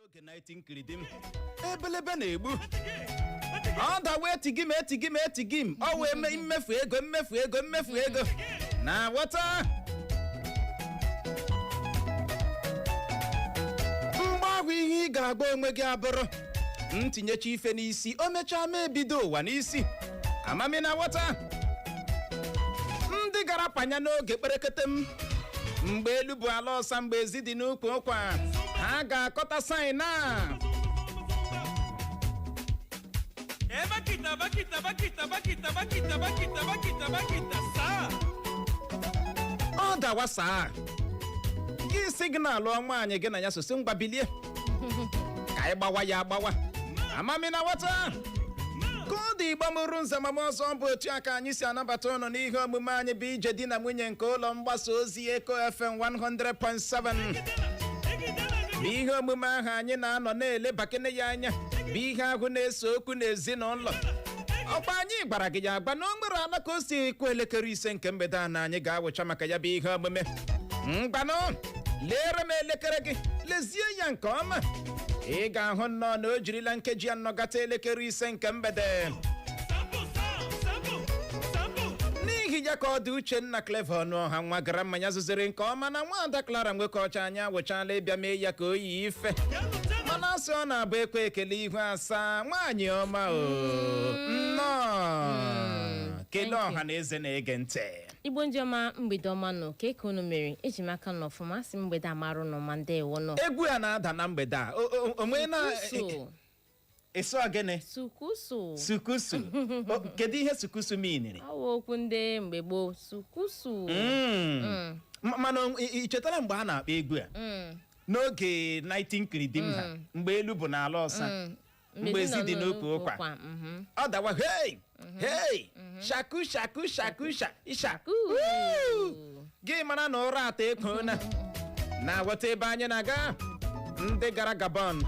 N'oge 19 kiridim, ebelebe na-egbu, ọ dawa, etigi m, etigi m, etigi m, ọ wee mmefu ego, mmefu ego, mmefu ego na ghọta. Mgbe ahụ, ihe ị ga-agba onwe gị abụrụ ntinyecha ife n'isi, o mechaa ma ebido ụwa n'isi. Amami na ghọta. Ndị gara panya n'oge kperekete m, mgbe elu bụ ala ọsa, mgbe ezi dị n'ukwu ụkwa, ha ga-akọta sign a. Eh, vaquita, vaquita, vaquita, vaquita, vaquita, vaquita, vaquita, vaquita, sa. Ọ dawa saa gị signal nwaanyị gị na ya sosi, ngwa, bilie ka anyị gbawa ya agbawa. Amami na nwata ka ọ dị. Igbo mụrụ nze mama ọzọ, bụ otu aka anyị si anabata ụnụ n'ihe omume anyị bụ Ije Di na Nwunye nke ụlọ mgbasa ozi Eko FM 100.7, bụ ihe omume ahụ anyị na-anọ na-elebakene ya anya, bụ ihe ahụ na-ese okwu n'ezinụlọ. Ọkwa anyị gwara gị ya agba na o nwere ala ka o si kụ elekere 5 nke mgbede a na anyị ga-awụcha maka ya bụ ihe omume. Ngwanụ, lere m elekere gị, lezie ya nke ọma, ị ga-ahụ nnọọ na o jirila nkeji 4 gata elekere 5 nke mgbede. Sampo, sampo, sampo. N'ihi ya ka ọ dị, Uchenna Clever Ọnụọha nwa gara mmanya zụziri nke ọma na nwaada Clara nwoke ọcha, anya awụchala ịbịa mee ya ka o yi ife. Mana asị ọ na-abụ ekwe ekele ihu asaa. Nwaanyị ọma, o nnọọ, kelee Thank you. ọha na eze na-ege ntị. Igbo ndị ọma, mgbede ọma nọ ka eke unu mere. Eji m aka nọ ọfụma, asị mgbede amarụ nọ ma ndewo nọ. Egwu a na-ada na mgbede a, o nwee na Sukusu. Ịsọ gịnị? Sukusu. Sukusu. Kedu ihe sukusu miniri? Awa okwu ndị mgbe gboo, sukusu. Mana ị chetara mgbe a na-akpọ egwu a n'oge 19 kiridim ha, mgbe elu bụ n'ala ọsa, mgbe ezi dị n'ukwu ụkwa, ọ dawa, "Hey, hey, shaku shaku shaku sha isha." Woo! Gị mara na ụra atọ ekona na-aghọta ebe anyị na-aga. Ndị gara Gabon,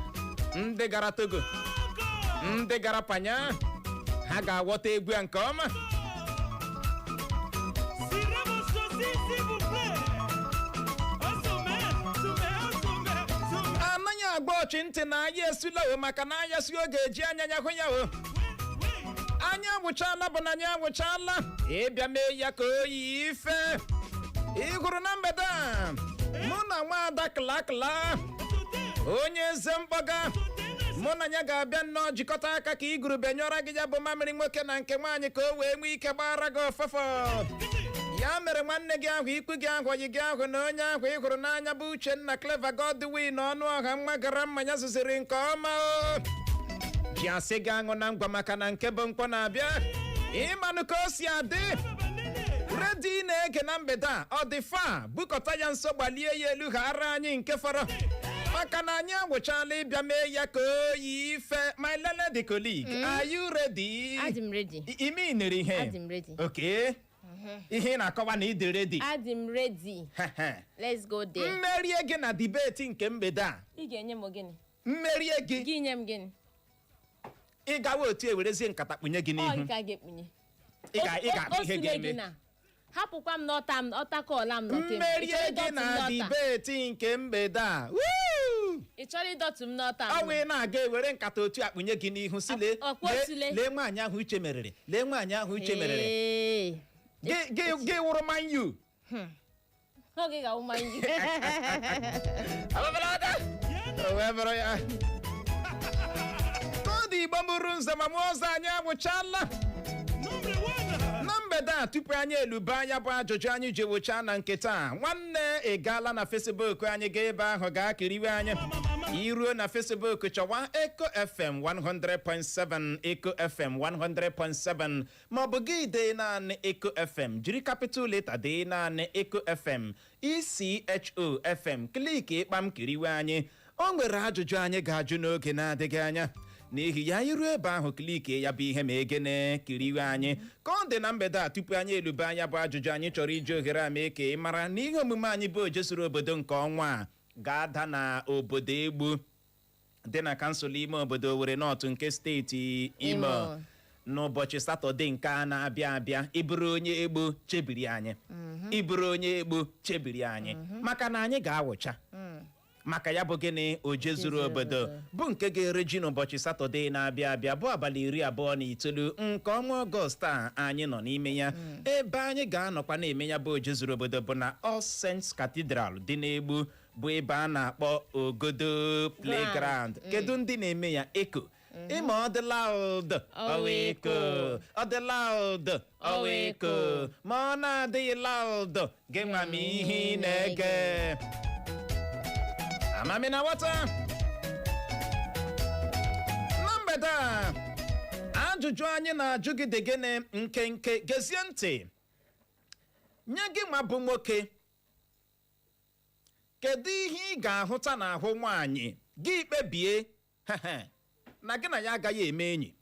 ndị gara Togo, ndị gara Panya, ha ga-aghọta egwu a nke ọma. Cirez vos chaussures, s'il vous plaît. Au sommet, sommet, au sommet, sommet. Anaghị agba ọchị ntị na anya esula o, maka na anya si oge eji anya ya hụ ya o. Oui, oui. Anya agwụchala bụ na anyị agwụchala ịbịa mee ya ka o yi ife. Ị hụrụ na mgbede a, mụ na nwaada Klakla, onye eze mkpọga, mụ na ya ga-abịa nnọọ jikọta aka ka igurube nyọrọ gị ya bụ mamịrị nwoke na nke nwaanyị, ka o wee nwee ike gbara gị ọfọfọ. Ya mere, nwanne gị ahụ, ikwu gị ahụ, oyi gị ahụ na onye ahụ ị hụrụ n'anya bụ Uchenna Clever Godwin Ọnụ Ọha nwa gara mmanya zụziri nke ọma, o ji asị gị aṅụ na ngwa, maka na nke bụ mkpọ na-abịa. Ịmanụ ka o si adị. Redio ị na-ege na mgbede a, ọ dị fa bukọta ya nso, gbalie ya elu, ghara anyị nke fọrọ, maka na anyị agwụchala ịbịa mee ya ka o yi ife. My lady colleague, are you ready? Adị m ready. Ime inere ihe. Adị m ready. Okay, ihe ị na-akọwa na ị dị ready. Adị m ready. Let's go there. Mmerie gị na debate nke mgbede a, Ị ga-enye m gịnị? Mmerie gị, Gị nye m gịnị? Ị gawa otu ewerezie nkata kpunye gị Ọ n'ihu. gị ka a ga-ekpunye. Ị ga-ahụ ihe Osule gị ga-eme. na hapụkwa m n'ọta m, ọtakọọla m nọ kemgbe. Ị Mmerie chọrọ gị ịdọtụ m na n'ọta? debate nke mgbede a, woo! Ị chọrọ ịdọtụ m n'ọta Ọ m? wee na-aga ewere nkata otu akpụnye gị n'ihu si lee. Ọkwa otule. Lee nwaanyị ahụ uche meriri, lee nwaanyị ahụ uche meriri. Ee. Gị wụrụ Man U. Oge ga-awụ Man U. O wee bụrụ ya ka ọ dị. Igbo mụrụ nze ma mụọ ọzọ, anyị agwụchala na mgbede a. Tupu anyị elube anya bụ ajụjụ anyị ji wụchaa na nke taa, nwanne, ị gaala na Facebook anyị, gaa ebe ahụ gaa kiriwe anyị. Iruo na Facebook, chọwa Eco FM 100.7, Eco FM 100.7, maọbụ gị dee naanị Eco FM, jiri capital letter dee naanị Eco FM, ECHO FM, click ịkpam, kiriwe anyị. O nwere ajụjụ anyị ga-ajụ n'oge na-adịghị anya. N'ihi ya, iru ebe ahụ, click ya bụ ihe ma egene kiriwe anyị. Ka ọ dị na mgbede a, tupu anyị elube anya bụ ajụjụ anyị chọrọ iji ohere a mee ka ị mara na ihe omume anyị bụ Ojesuru Obodo nke ọnwa a ga-ada na obodo Egbu dị na kansụl ime obodo Owerri North nke steeti Imo Imo. n'ụbọchị Satọde nke a na-abịa abịa. Ịbụrụ onye Egbu, chebiri anyị. Ịbụrụ onye Egbu, chebiri anyị, maka na anyị ga-awụcha. Maka ya bụ gịnị? Oje zuru obodo bụ nke ga-ere ji n'ụbọchị Satọde na-abịa abịa, bụ abalị 29 nke ọnwa Ọgọst a anyị nọ n'ime ya. Ebe anyị ga-anọkwa na-eme ya bụ oje zuru obodo bụ na All Saints Cathedral dị n'Egbu, bụ ebe a na-akpọ Ogodo Playground. Kedu ndị na-eme ya? Eko ịma ọ dị loud, ọwa eko. Ọ dị loud, ọwa eko. Ma ọ na-adịghị loud, gị nwa m ihe ị na-ege amami na nwata. Na mgbede a, ajụjụ anyị na-ajụ gị dị gịnị? Nkenke, gezie ntị. Nye gị nwa bụ nwoke, kedu ihe ị ga-ahụta n'ahụ nwaanyị gị kpebie na gị na ya agaghị eme enyi,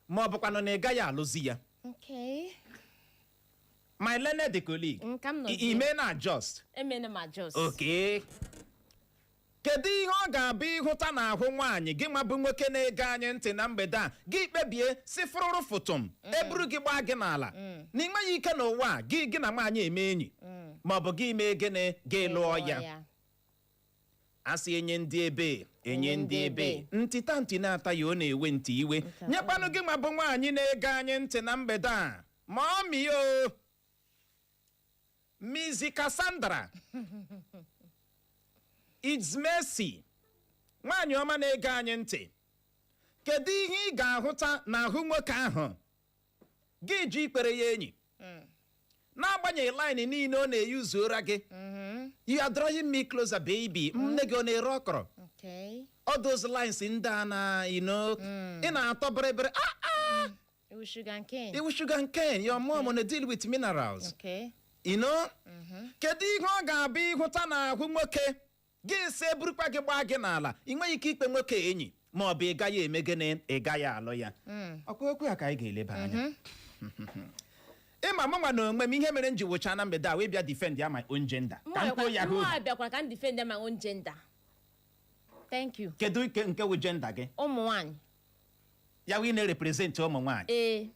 ma ọ bụkwanụ na ị gaghị alụzi ya? Okay. My learned colleague. Nka m nọzie. Ime na adjust. Emene m adjust. Okay, kedu ihe ọ ga-abụ ịhụta n'ahụ nwaanyị, gị nwa bụ nwoke na-ege anyị ntị na mgbede a, gị kpebie si fụrụrụ fụtụm, eburu gị gbaa gị n'ala, na ị nweghị ike n'ụwa a, gị na nwaanyị eme enyi, ma ọ bụ gị mee gịnị? Gị lụọ ya? A sị enye ndị ebe, enye ndị ebe ntịta ntị na-ata ya, ọ na-ewe ntị iwe. Nyekwanụ gị nwa bụ nwaanyị na-ege anyị ntị na mgbede a, ma ọ mị o Mizi Cassandra, It's Mercy, nwaanyị ọma na-ege anyị ntị, kedu ihe ị ga-ahụta n'ahụ nwoke ahụ gị ji ikpere ya enyi, n'agbanyeghị line niile ọ na-eyuzuora gị, "You are drawing me closer, baby," nne gị ọ na-ere ọkọrọ? Okay. All those lines ndị a na ị na-atọ bịrịbịrị, ah ah. Iwu sugar cane. Iwu sugar cane, your mom on deal with minerals. Okay. Kedu ihe ọ ga-abụ ịhụta n'ahụ nwoke gị si eburukwa gị gbaa gị n'ala, ị nweghị ike ikpe nwoke enyi, ma ọ bụ ị gaghị eme gịnị? Ị gaghị alụ ya? Ọkwa okwu a ka anyị ga-eleba anya. Ịma mụ nwa na onwe m, ihe mere m ji wụcha na mgbede a wee bịa defend ya my own gender, ka m kwuo ya hụ. Mụ bịakwara ka m defend my own gender. Thank you. Kedu nke wụ gender gị? Ụmụ nwanyị. Ya wụ ị na-represent ụmụ nwaanyị? Ee.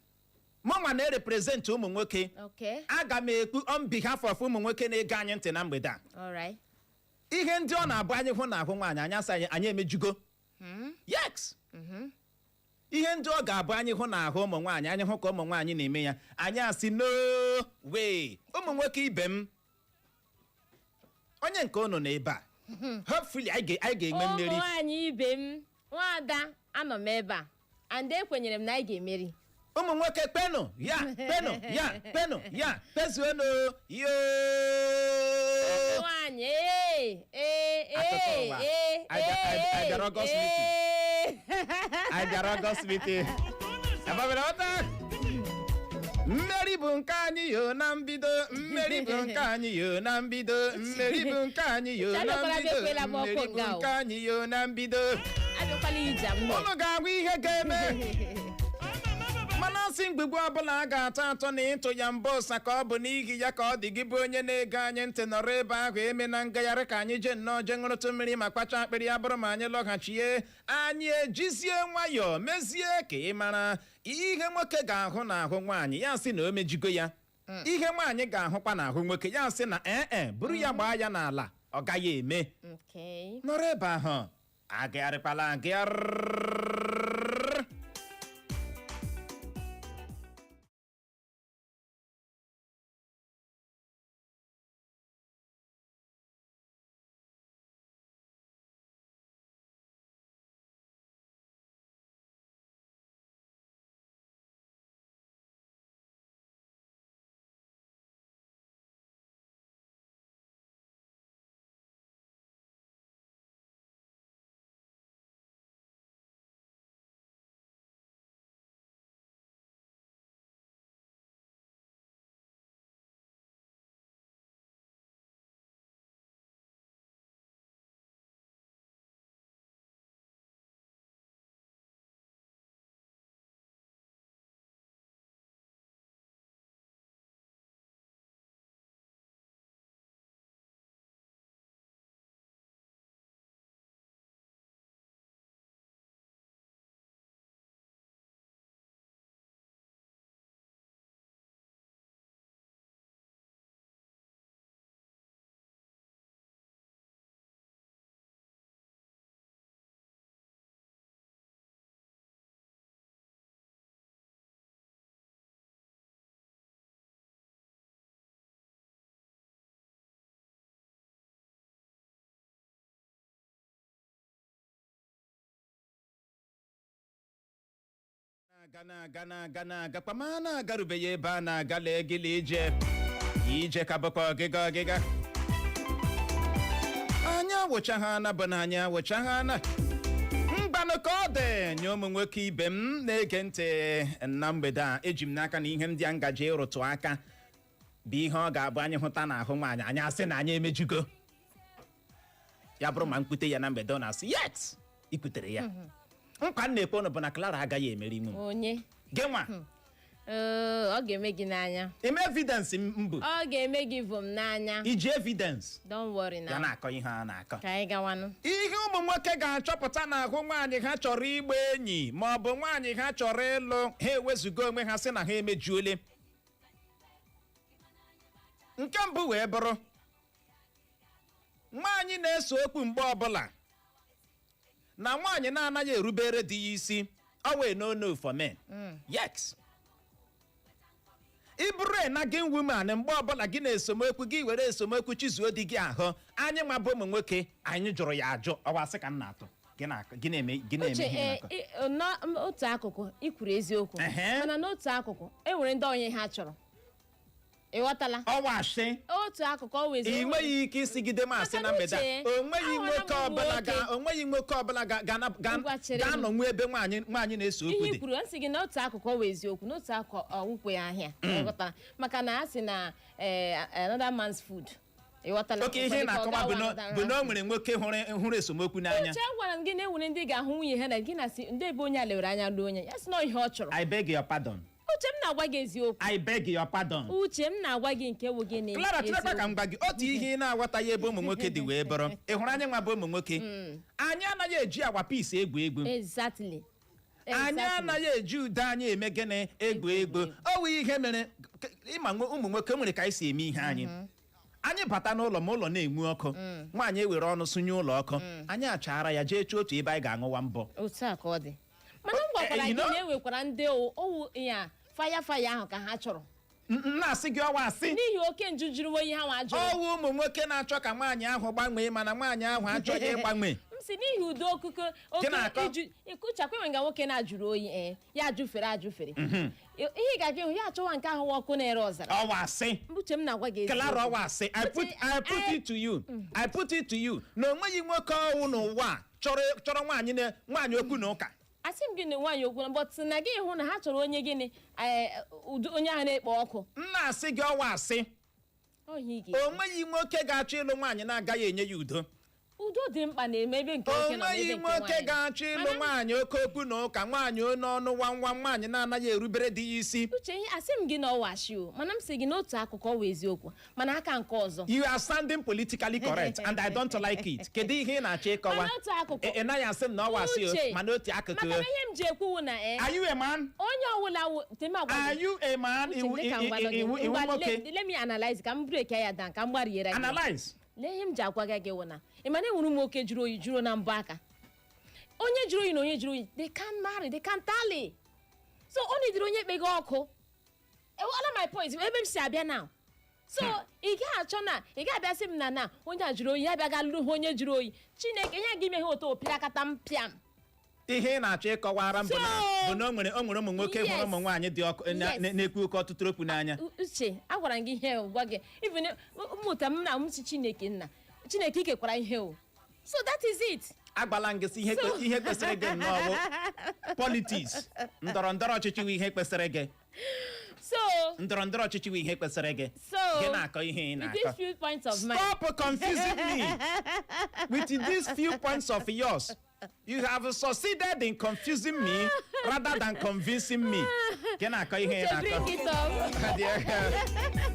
Mụ nwa na-represent ụmụ nwoke. Okay. Aga m ekwu on behalf of ụmụ nwoke na-ege anyị ntị na mgbede a. All right. Ihe ndị ọ na-abụ anyị hụ n'ahụ nwaanyị, anyị asị anyị emejugo. Yes, ihe ndị ọ ga-abụ anyị hụ n'ahụ ụmụ nwaanyị, anyị hụ ka ụmụ nwaanyị na-eme ya, anyị asị no way. Ụmụ nwoke ibe m, onye nke unu nọ ebe a, hopefully anyị ga-enwe Ụmụ mmeri. nwanyị ibe m, nwada anọ m ebe a and ekwenyere m na anyị ga-emeri. Ụmụ nwoke, kpenụ ya, kpenụ ya, kpenụ ya, kpezuonụ yo. Ụmụ nwanyị, ee ee. Akụkọ Ee. ụwa. Ee. Anyị bịara August meeting. Ee. Anyị bịara August meeting. Ababere ọta. Mmeri bụ nke anyị yo na mbido, mmeri bụ nke anyị yo na mbido, mmeri bụ nke anyị yo na Abịakwala mbido, bịa ekwela m ọkụ mmeri bụ nga o. nke anyị yo na mbido. Abịakwala ije m. Unu ga-agwa ihe ga-eme, mana asị mgbugbu ọbụla a ga-atọ atọ na ịtụ ya mbọ ụsa ka ọ bụ n'ihi ya ka ọ dị. Gị bụ onye na-ege anyị ntị, nọrọ ebe ahụ, eme na ngagharị ka anyị jee nnọọ jee ṅụrụtụ mmiri ma kpacha akpịrị. Ya bụrụ ma anyị lọghachie, anyị ejizie nwayọọ mezie ka ị mara ihe nwoke ga-ahụ n'ahụ nwaanyị ya sị na o mejigo ya, ihe nwaanyị ga-ahụkwa n'ahụ nwoke ya sị na ee, buru ya gbaa ya n'ala, ọ gaghị eme. Okay. Nọrọ ebe ahụ, agagharịkwala agagharị. Na-aga, na-aga, na-aga, na-aga kwa, ma a na-agarubeghị ebe a na-aga. Lee gịla ije ije ka bụkwa ọgịga ọgịga. Anyị awụcha ha ana bụ na anyị awụcha ha ana mgbanụ. Ka ọ dị nye ụmụ nwoke ibe m na-ege ntị na mgbede a, eji m n'aka na ihe ndị a ngaji ịrụtụ aka bụ ihe ọ ga-abụ anyị hụta n'ahụ nwaanyị, anyị asị na anyị emejugo ya. Bụrụ ma mkpute ya na mgbede, ọ na-asị yes, ikwutere ya. Nkwa m na-ekwe ụnụ bụ na Clara agaghị emeri mụ. Onye? Gị nwa. Ee, ọ ga-eme gị n'anya. Eme evidence mbụ. Ọ ga-eme gị vom n'anya. Iji evidence. Don't worry. Ya Na na-akọ ihe a na-akọ. Ka anyị gawanụ. Ihe ụmụ nwoke ga-achọpụta n'ahụ nwaanyị ha chọrọ ịgba enyi ma ọ bụ nwaanyị ha chọrọ ịlụ, ha ewezuga onwe ha sị na ha emejuole. Nke mbụ wee bụrụ nwaanyị na-ese okwu mgbe ọbụla na nwaanyị na-anaghị erubere di ya isi. Ọ wee no no for men. Yes, ị bụrụ na gị woman, mgbe ọbụla gị na esomokwu gị were esomokwu chizuo di gị ahụ, anyị nwa bụ ụmụ nwoke, anyị jụrụ ya ajụ. Ọwa asị ka m na-atụ gị gị na-eme gị na-eme Uche, ihe ị na-akọ. N'otu akụkụ i kwuru eziokwu, mana n'otu akụkụ e nwere ndị onye ha chọrọ, ị ghọtala? Ọwa asị. Otu akụkụ ọ wụ Ị eziokwu. nweghị ike isigide m asị Maka na na mgbede a. Uche, Onweghị ahụla nwoke m ụmụ ọbụla ga nwoke. onweghị nwoke ọbụla ga Ngwa, chere m. ga-anọnwu ebe nwaanyị na-ese okwu Ihe i dị. kwuru, nsị gị n'otu akụkụ ọ wụ eziokwu, n'otu akụkụ ọwụkwe ahịa, ịghọtara? Maka na a sị na another man's food, ịghọtala? Oke ihe ị na-akọwa bụ na o nwere nwoke hụrụ esemokwu n'anya. Uche, gwara m gị na enwere ndị ga-ahụ nwunye ha na gị na si ndị ebe onye a lewere anya lụọ onye ya sị na ọ ihe ọ chọrọ. I beg your pardon. Uche, m na-agwa gị eziokwu. I beg your pardon. Uche, m na-agwa gị nke wụ gịnị? Clara, cherekwa ka Eziokwu. m gwa gị otu ihe ị na-aghọtaghị ebe ụmụ nwoke dị wee bụrụ. Ị hụrụ anyị nwa bụ ụmụ nwoke, anyị anaghị eji agwa peace egwu egwu. Anyị anaghị eji udo anyị eme gịnị? Egwu egwu. Ọ wụ ihe mere ịma ụmụ nwoke nwere ka anyị si eme ihe anyị. Anyị bata n'ụlọ, ma ụlọ na-enwu ọkụ, nwaanyị ewere ọnụ sụnye ụlọ ọkụ, anyị achara ya jee chọọ otu ebe anyị ga-aṅụwa mbọ. Otu a ka ọ dị, mana m gwakwara You gị know? na enwekwara ndị owu ya faya faya ahụ ka ha chọrọ. M na-asị gị, ọwa asị. N'ihi oke nju juru oyi ha nwa jụrụ. Ọwụ ụmụ nwoke na-achọ ka nwaanyị ahụ gbanwee, mana nwaanyị ahụ achọghị ịgbanwe. M si n'ihi udo okuko oke Gị na-akọ? iju ịkụchakwa enwe nga nwoke na-ajụrụ oyi, ee, ya ajụfere ajụfere ihe ị ga-aga ịhụ ya achọwa nke ahụ ọkụ na-ere ọzara. Ọwa asị. Uche, m na-agwa gị Clara, eziokwu. ọwa asị. I put it to you, I put it to you na onweghị nwoke ọwụ n'ụwa a chọrọ nwaanyị na nwaanyị okwu na ụka. Asị m gị na nwaanyị okwu na, but na gị hụ na ha chọrọ onye gịnị, udo onye ahụ na-ekpo ọkụ. M na-asị gị, ọwa asị. Ohi gị. Onweghị nwoke ga-achọ ịlụ nwaanyị na-agaghị enye ya udo. Udo dị mkpa na-eme ebe nke nwoke nọ na Onweghị ebe nke nwoke nwaanyị nọ. ga-achọ ịlụ nwaanyị oke okwu na ụka, nwaanyị onye ọnụ nwa nwa, nwaanyị na-anaghị erubere di ya isi. Uche, ihe asị m gị na ọwa ashị o, mana m sị gị n'otu akụkụ ọ wụ eziokwu, mana aka nke ọzọ. You are sounding politically correct and I don't like it. Kedu ihe ị na-achọ ịkọwa? Mana otu akụkụ. Ị naghị asị m na ọwa asị o, Uche, mana otu akụkụ. Maka na ihe m ji ekwuwu na Are you a man? Onye ọwụla wụ tema agwa Are gị. you a man? Uche, Iwu dị ka m gwa gị. iwu Ngwa, nwoke. Let me analyze ka m break ya down, ka m gbariere gị. Analyze. Lee ihe m ji agwa gị wụ na ị ma na enwere ụmụ nwoke jụrụ oyi jụrụ na mbọ aka. Onye jụrụ oyi na onye jụrụ oyi, they can marry, they can tally. So ọ nidiri onye kpego ọkụ. Ewela my point ebe m si abịa now. So ị gaghị achọ na ị gaghị abịa sị m na onye a jụrụ oyi, ya bịa ga lụrụ ha onye jụrụ oyi. Chineke, ihe gị meghe otu opịakata m pịam. Ihe ị na-achọ ịkọwara m bụ na bụ na o nwere ụmụ nwoke hụrụ ụmụ nwaanyị dị ọkụ na-ekwu oke ọtụtụ okwu n'anya. Uche, agwara m gị ihe o, gwa gị even mmụta m na m si Chineke nna, Chineke ikekwara ihe o. So that is it. Agbala m gị sị ihe ihe kwesịrị gị nnọọ bụ politics, ndọrọ ndọrọ ọchịchị bụ ihe kwesịrị gị. So Ndọrọ ndọrọ ọchịchị bụ ihe kwesịrị gị. So Gị na-akọ ihe ị with na-akọ. these few points of mine. Stop confusing me with these few points of yours. You have succeeded in confusing me rather than convincing me. Gị na-akọ ihe ị Uche, na-akọ. bring it up.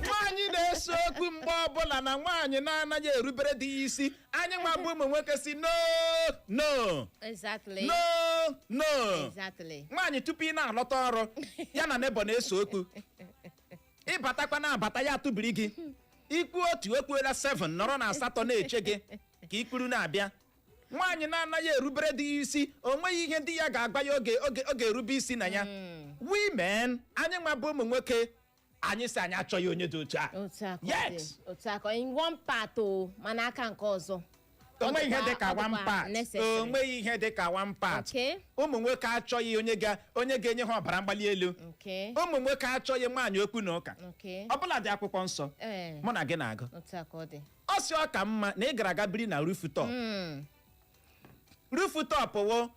Nwaanyị na-ese okwu mgbe ọbụla na nwaanyị na-anaghị erubere di ya isi, anyị nwa bụ ụmụ nwoke si no, no. No, no. Nwaanyị, tupu ị na-alọta ọrụ, ya na neighbour na-ese okwu. Ịbatakwa na-abata, ya atụbiri gị ikwu otu ekwuola 7, nọrọ na asatọ na-eche gị ka ikpuru na-abịa. Nwaanyị na-anaghị erubere di ya isi, o nweghị ihe di ya ga-agba ya oge erube isi na ya. Women, anyị nwa bụ ụmụ nwoke, anyị si anyị achọghị onye dị otu a. Otu aka ọ dị. Yes. Otu aka in one part o, mana aka nke ọzọ. Ọ Onweghị ihe dịkwa- dị ka ọ one dịkwa part. necessary. Onweghị ihe dị ka one part. Ụmụ nwoke achọghị onye ga-enye ha ọbara mgbali elu. Ụmụ nwoke achọghị nwaanyị okwu na ụka. Ọbụla dị akwụkwọ nsọ mụ na gị na-agụ, Otu a ka ọ dị. ọ sị ọ ka mma na ị gara aga biri na rooftop. Rooftop wụ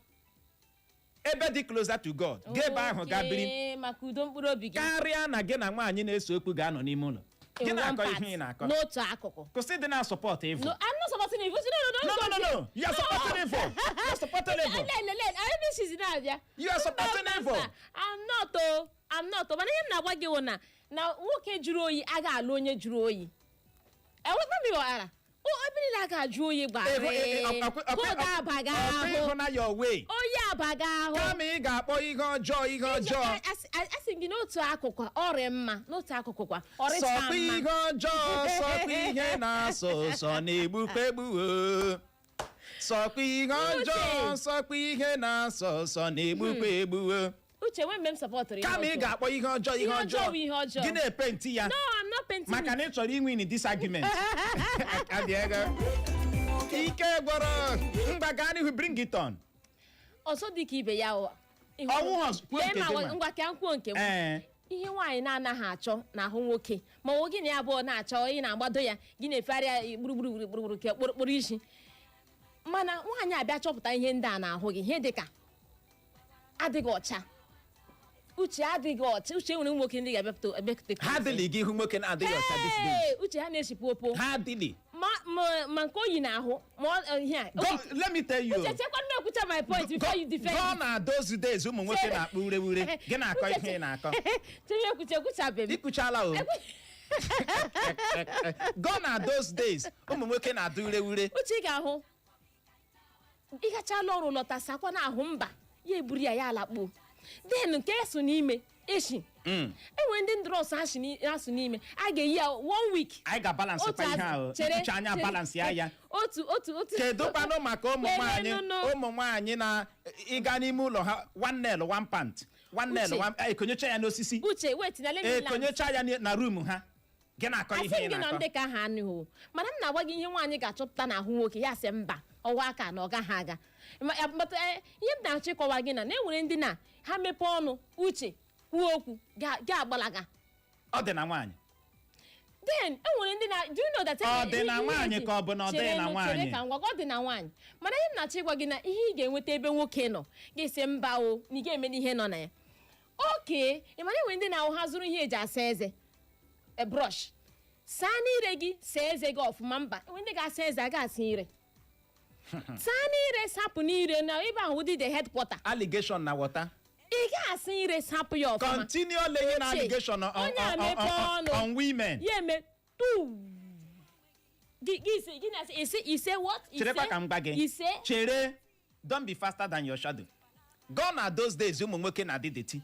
ebe dị closer to God. Ga ebe ahụ gaa biri Okay, maka udo mkpụrụ obi gị. karịa na gị na nwaanyị na-ese okwu ga-anọ n'ime ụlọ gị In one na-akọ part, ihe ị na-akọ. N'otu akụkụ. Kwụsị ịdị na-support evil. No, I'm not supporting evil. No, no, No, no, no, no, no, you are supporting evil. You are supporting evil. Le, le, le, anyị bụ na-abịa. You are supporting Mba, mba, evil. mba. I'm not o. I'm not o. Mana ihe m na-agwa gị wụ na nwoke jụrụ oyi aga alụ onye jụrụ oyi. Enwekwa m ịghọtara. O ebe niile a ga-ajụ oyi gbara. Cold abaga Ọkwa ahụ. ịhụ na your way. Oyi abaga ahụ. Kama ị ga-akpọ ihe ọjọọ ihe ọjọọ. Asị m gị, n'otu akụkụ ọrịa mma, n'otu akụkụ kwa ọrịcha Sọkwa mma. ihe ọjọọ, sọkwa ihe na-asọ ụsọ na-egbukwa egbuo. Sọkwa ihe ọjọọ, sọkwa ihe na-asọ ụsọ na-egbukwa egbuo. Uche, nwe mgbe m supportụrụ ihe Kama ị ọjọọ. ga-akpọ ihe ọjọọ ihe Ihe ọjọọ ọjọọ bụ ihe ọjọọ. gị na-epenti ya No, I'm not painting maka it. na ị chọrọ inwin this argument. Adị ego. Ike gwọrọ mgba, gaa n'ihu, bring it on. Ọzọ dị ka ibe ya o. Ọnwụ ọzọ, kwuo Lee nke ma gị nwa. Ngwa, ka m kwuo nke m. Ihe nwaanyị na-anaghị achọ n'ahụ nwoke, ma ọ gị na ya abụọ na-achọ, ị na-agbado ya, gị na-efegharị ya gburugburu gburugburu ka kpụrụkpụrụ isi, mana nwaanyị abịa chọpụta ihe ndị a n'ahụ gị, ihe dị ka adịghị ọcha. Uche, adịghị ọcha. Uche, nwere ụmụ nwoke ndị ga-abịapụta abịakwute. Ha adịlị gị ihu nwoke na-adịghị ọcha these days. Hey, Uche, ha na-eshipụ opo. Ha adịlị. Ma nke oyi n'ahụ ma ọ ihe a. Let me tell you. Uche, chekwa m ekwucha my point before you defend Gone it. are those days ụmụ nwoke na-akpọ ureure, gị na-akọ Uche, ihe ị na-akọ. Chere, ekwucha, ekwuchabe m. Ikwuchala o. Gone are those days ụmụ nwoke na-adụ ureure. Uche, ị ga-ahụ ịgachala ọrụ lọta, sakwa n'ahụ, mba, ya eburu ya, ya alakpuo. Then nke eso n'ime eshi, enwere ndị ndrọs asụ n'ime a ga-eyi ya one week. Anyị ga-balance kwa ihe ahụ. Ikwucha anya balance ya ya. Otu otu otu. Kedu kwanụ maka ụmụ nwaanyị? Lele, nụ. Ụmụ nwaanyị na ịga n'ime ụlọ ha, one nail, one pant, one nail, Uche. one ekonyecha ya n'osisi. Uche, wait na let me land. Ekonyecha ya na room ha, gị na-akọ Asị ihe m ị gị na na-akọ. ndị ka ha anụghị, mana m na-agwa gị ihe nwaanyị ga-achọpụta n'ahụ nwoke, ya sị mba, ọwa aka na ọ gaghị aga. But ihe m na-achọ ịkọwa gị na enwere ndị na ha mepee ọnụ, Uche, kwuo okwu, ga-agbalaga. Ọ dị na nwaanyị. Then enwere ndị na, do you know that Ọ dị na ihe nwaanyị ka ọ bụ na ọ dịghị Chere na nụ, nwaanyị? Chere ka m gwa gị, ọ dị na nwaanyị, mana ihe m na-achọ ịgwa gị na ihe ị ga-enweta ebe nwoke nọ, ga-esi mba o, na ị ga-eme n'ihe nọ na ya oke. Ị mara enwere ndị na-ahụ ha zụrụ ihe eji asa eze, e brush, saa n'ire gị, saa eze gị ọfụma. Mba, enwere ndị ga-asa eze, aga asa ire, saa n'ire, sapụ n'ire na ebe ahụ dị the headquarter. Allegation na water. Ị ga-asa ire, sapụ ya ọfụma. Continue laying Uche, allegation onye a mepee ọnụ. on women. Ya eme tu gị gị ise gị na-asị ise ise what ise? Cherekwa ka m gwa gị. Ise. Chere, don't be faster than your shadow. Gone are those days ụmụ nwoke na-adị dirty.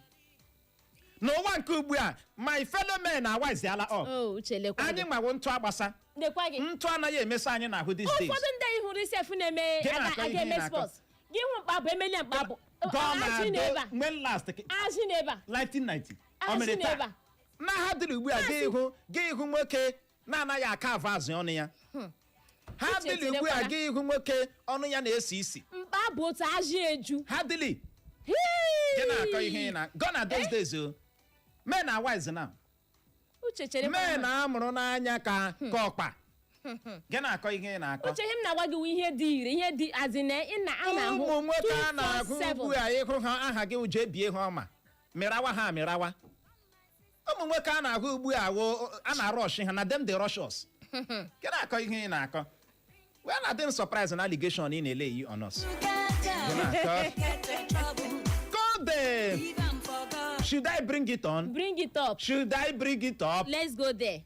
N'ụwa nke ugbu a, my fellow men awaziala up. Oh, Uche, lekwa Anyị gị. nwawo ntụ agbasa. Lekwa gị. Ntụ anaghị emesa anyị n'ahụ these days. Ụfọdụ ndị anyị hụrụ isi efu na-eme Gị na-akọ aga ihe ị eme na-akọ. sports gị hụ mkpabụ emeli mkpabụ. Gone Azị are na ebe a. when last? Azị na ebe a. 1990 ọ Azị mere na ebe taa a. Na ha dịrị ugbu a, gị ịhụ nwoke na-anaghị aka avụ azụ ọnụ ya. Ha Uche, dịrị ugbu a, cherekwala. gị ịhụ nwoke ọnụ ya na-esi isi. Mkpa bụ otu azị eju. Ha dịrị gị na-akọ ihe ị na. Gone are those days o. Men are wise now. Uche, chere. Men amụrụ n'anya ka ọkpa. Gị na-akọ ihe ị na-akọ. Uche, ihe m na-agwa gị wụ ihe dị ire, ihe dị azị na ị na a na-ahụ Ụmụ nwoke a na-ahụ 247. ugbu a, ịhụ ha, aha gị jee bie ha ọma, mịrawa ha amịrawa. Ụmụ nwoke a na-ahụ ugbu a wụ a na-arush ha na dem dey rush us. Gị na-akọ ihe ị na-akọ. We na-adị m surprise na allegation ị na-ele yi on us. Gị na-akọ. Go there. Should I bring it on? Bring it up. Should I bring it up? Let's go there,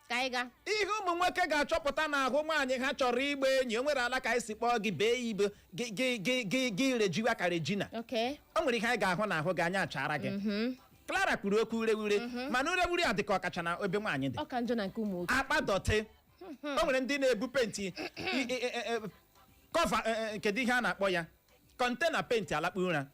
ka anyị gaa. Ihe ụmụ nwoke ga-achọpụta n'ahụ nwaanyị ha chọrọ ịgba enyi, o nwere ala ka anyị si kpọọ gị bee ibe gị gị gị gị gị rejiwa ka Regina. O nwere ihe anyị ga-ahụ n'ahụ gị, anya achara gị. Clara kwuru okwu ureure, mana ureure a dị ka ọkacha na ebe nwaanyị dị. Ọ ka njọ na nke ụmụ nwoke. Akpa dirty. O nwere ndị na-ebu paint cover, kedu ihe a na-akpọ ya, container paint alakpu ụra.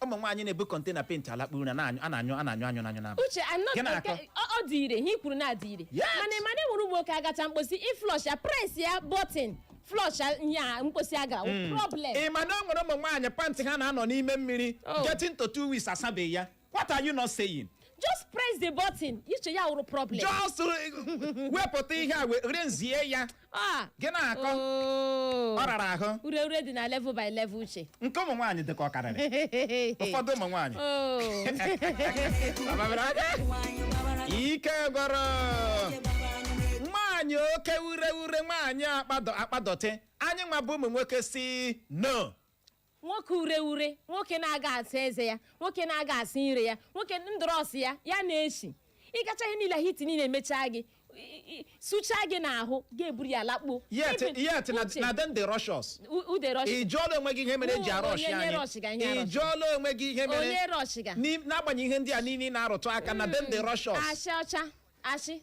Ụmụ nwaanyị na-ebu container paint alakpu ụra na-anyụ a na-anyụ a na-anyụ anyụ anyụ na Uche, I'm not Gị na-akọ? okay, ọ dị ire ihe i kwuru na adị ire. Mana mana enwere ụmụ nwoke agacha mkposi, iflush ya, press ya button, Flush ihe a, mkposi a gara wụ problem. Ị ma na o nwere ụmụ nwaanyị pant ha na-anọ n'ime mmiri Oh. getting to 2 weeks asabeghị ya? What are you not saying? Just press the button, iche ya wụrụ problem. Just wepụta ihe a, renzie ya. Ah. Gị na-akọ. Oh. Ọ rara ahụ. Ure ure dị na level by level, Uche. Nke ụmụ nwaanyị dị ka ọ karịrị ụfọdụ ụmụ nwaanyị. Oh. Ike gwọrọ nwaanyị oke ure ure, nwaanyị akpado akpadọtị. Anyị nwa bụ ụmụ nwoke si no. Nwoke ure ure, nwoke na-aga asa eze ya, nwoke na-aga asa ire ya, nwoke ndrọs ya ya na-eshi ịgacha ihe niile, hit niile emechaa gị, sụchaa gị n'ahụ, ga-eburu ya lakpuo. Yet Even- yet na Uche, na dem dey rush us. Ude rush. Ị jụọla onwe gị ihe mere eji arush Onye anyị? rush ga ihe Ị arush. jụọla onwe gị ihe mere Onye rush ga? N'agbanyeghị ihe ndị a niile ị na-arụtụ aka na dem dey rush us. Ashị ọcha ashị.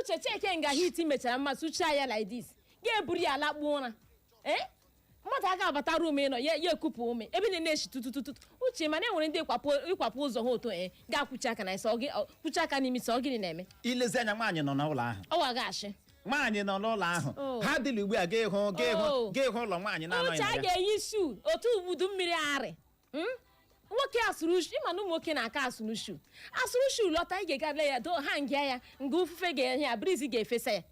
Uche, cheke nga hit mechara mma, sụchaa ya like this, ga-eburu ya lakpuo ụra. Ee, mmadụ aga abata room ị nọ ya, ya ekupụ ume ebe na-eshi tutututu. Uche, mana e nwere ndị ịkwapụ ụzọ ha otu ee ga-akwụchi aka na isi ọ kwụchi aka n'imi sị ọ gịnị na-eme? Ilezi anya, nwaanyị nọ n'ụlọ ahụ. Ọwa ga-ashị. Nwaanyị nọ n'ụlọ ahụ. Oh. Ha dịla ugbu a ga ịhụ ga ịhụ Oh. ga ịhụ ụlọ nwaanyị na-anọghị Uche, na a ya. ga-eyi shoe otu ubudu mmiri arị. Nwoke asụrụ shu, ịma na ụmụ nwoke na-aka asụrụ shoe, asụrụ shoe lọta, ị ga-egale ya do ha ngịa ya nga ufufe ga-enye ya, breeze ga-efesa ya,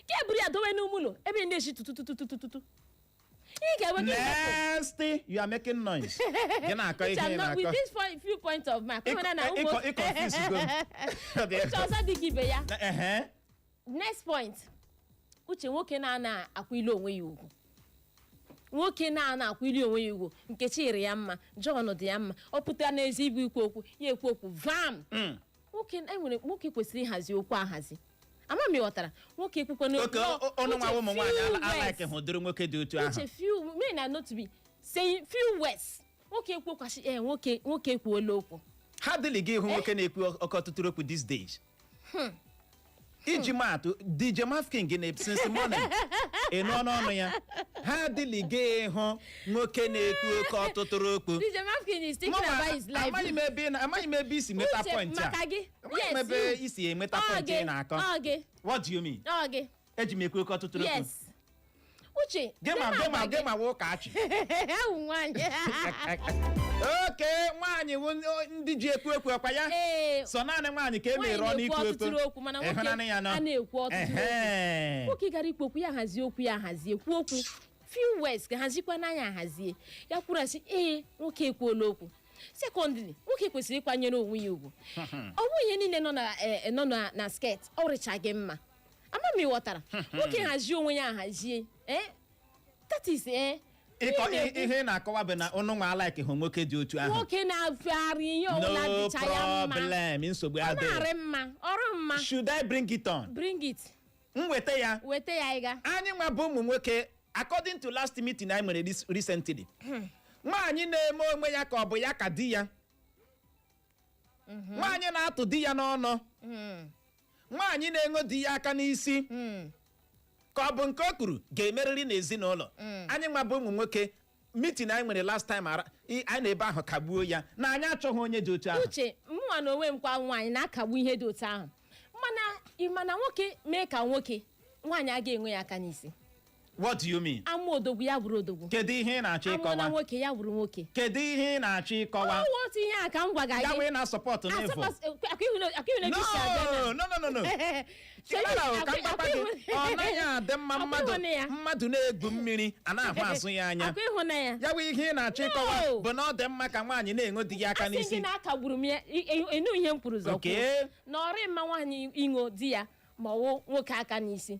ga eburu ya dowe n'ime ụlọ ebe na-eshi tutututututu. Ị ga-enwe gị. Next, you are making noise. Gị na-akọ ihe ị Uche, with na-akọ. this few point of mark, nwere na ụmụ Ị confuse go m. Uche, ọzọ dị ka ibe ya. Ehe. Next point, Uche, nwoke na-ana akwụili onwe ya ugwu, nwoke na-ana akwụili onwe ya ugwu, Nkechi rị ya mma, John dị ya mma, ọ pụta n'ezi igwe ikwu okwu, ya ekwu okwu vam. Nwoke enwere, nwoke kwesịrị ịhazi okwu ahazi. Ama m ịghọtara. nwoke ekwukwe Oke ọnụ nwa ụmụ nwaanyị alike hụ dịrị nwoke dị otu ahụ. Uche, few men are not to be saying few words. Nwoke ekwukwasị ee, nwoke ekwuola okwu. Ha dịlị gị ịhụ nwoke na-ekwu oke ọtụtụ okwu these days. Iji maatụ, DJ Mafkin gị na since morning ị nụọ n'ọnụ ya. Ha dịlị gị ịhụ nwoke na-ekwu oke ọtụtụ okwu. DJ Mafkin is thinking about his life. Amaghị m ebe isi nweta Uche, point a. maka gị. Amaghị m Yes, ebe you. isi enweta Ọ point gị, ị na-akọ. ọ gị. What do you mean? Ọ gị. Eji m ekwu oke ọtụtụ okwu? Yes, Uche. Gị ma gị ma gị ma wụ ụka achị. Awụ nwaanyị. Oke nwaanyị wụ ndị ji ekwu ekwu ọkwa ya. Ee. Sọ naanị nwaanyị ka e mere Nwaanyị ọnụ na-ekwu ikwu ọtụtụ okwu. okwu, mana nwoke Ịhụnanya ya nọ. a na-ekwu ọtụtụ okwu. Ehe. Nwoke gara ikwu okwu, ya hazie okwu ya, hazie, kwuo okwu few words, ka hazikwa n'anya ahazie ya, kwuru asị ee, nwoke ekwuola okwu. Secondly, nwoke kwesịrị ịkwanyere onwe ya ugwu. Ọ bụ ihe niile nọ na nọ na skirt ọ rịcha gị mma. Ama m ịghọtara. Nwoke hazie onwe ya ahazie, that is ihe na-ekwu. Ihe ị na-akọwa bụ na ụnụ nwa alike hụ nwoke dị otu ahụ. Nwoke na-afegharị ihe ọbụla No dịcha ya mma. problem, nsogbu Ọ adịghị. na-arị mma, ọrụ mma. Should I bring it on? Bring it. M weta ya. Weta ya ịga. Anyị nwa bụ ụmụ nwoke, according to last meeting anyị nwere recently, nwaanyị na-eme onwe ya ka ọ bụ ya ka di ya, nwaanyị na-atụ di ya n'ọnụ, nwaanyị na-eṅo di ya aka n'isi ka ọ bụ nke o kwuru ga-emerịrị n'ezinụlọ. Anyị nwa bụ ụmụ nwoke, meeting anyị nwere last time anyị na ebe ahụ kagbuo ya na anyị achọghị onye dị otu ahụ. Uche, mụnwa na onwe m kwa, nwaanyị na-akagbu ihe dị otu ahụ, mana ị mana nwoke mee ka nwoke, nwaanyị aga enwe ya aka n'isi. What do you mean? Ama odogwu ya bụrụ odogwu. Kedu ihe ị na-achọ Amụọ na ịkọwa? nwoke ya bụrụ nwoke. Kedu ihe ị na-achọ ịkọwa? Ọwụ otu ihe a ka m gwaga Ya gị. wee na-asupport n'efu. Akwa No, ebe isi abịa na no, no, no, no. Clara o, ka m gwakwa gị, ọ naghị adị mma mmadụ mmadụ na-egwu mmiri a na-ahụ azụ ya anya. Akwa ịhụnanya. Ya bụ ihe ị na-achọ ịkọwa No. bụ na ọ dị mma ka nwaanyị na-eṅo di ya aka Asị gị n'isi. na akagburu m ya. Ịnụ ihe m kwuru zọ Okay. kwuo na ọrị mma nwaanyị ịṅụ di ya ma ọwụ nwoke aka n'isi,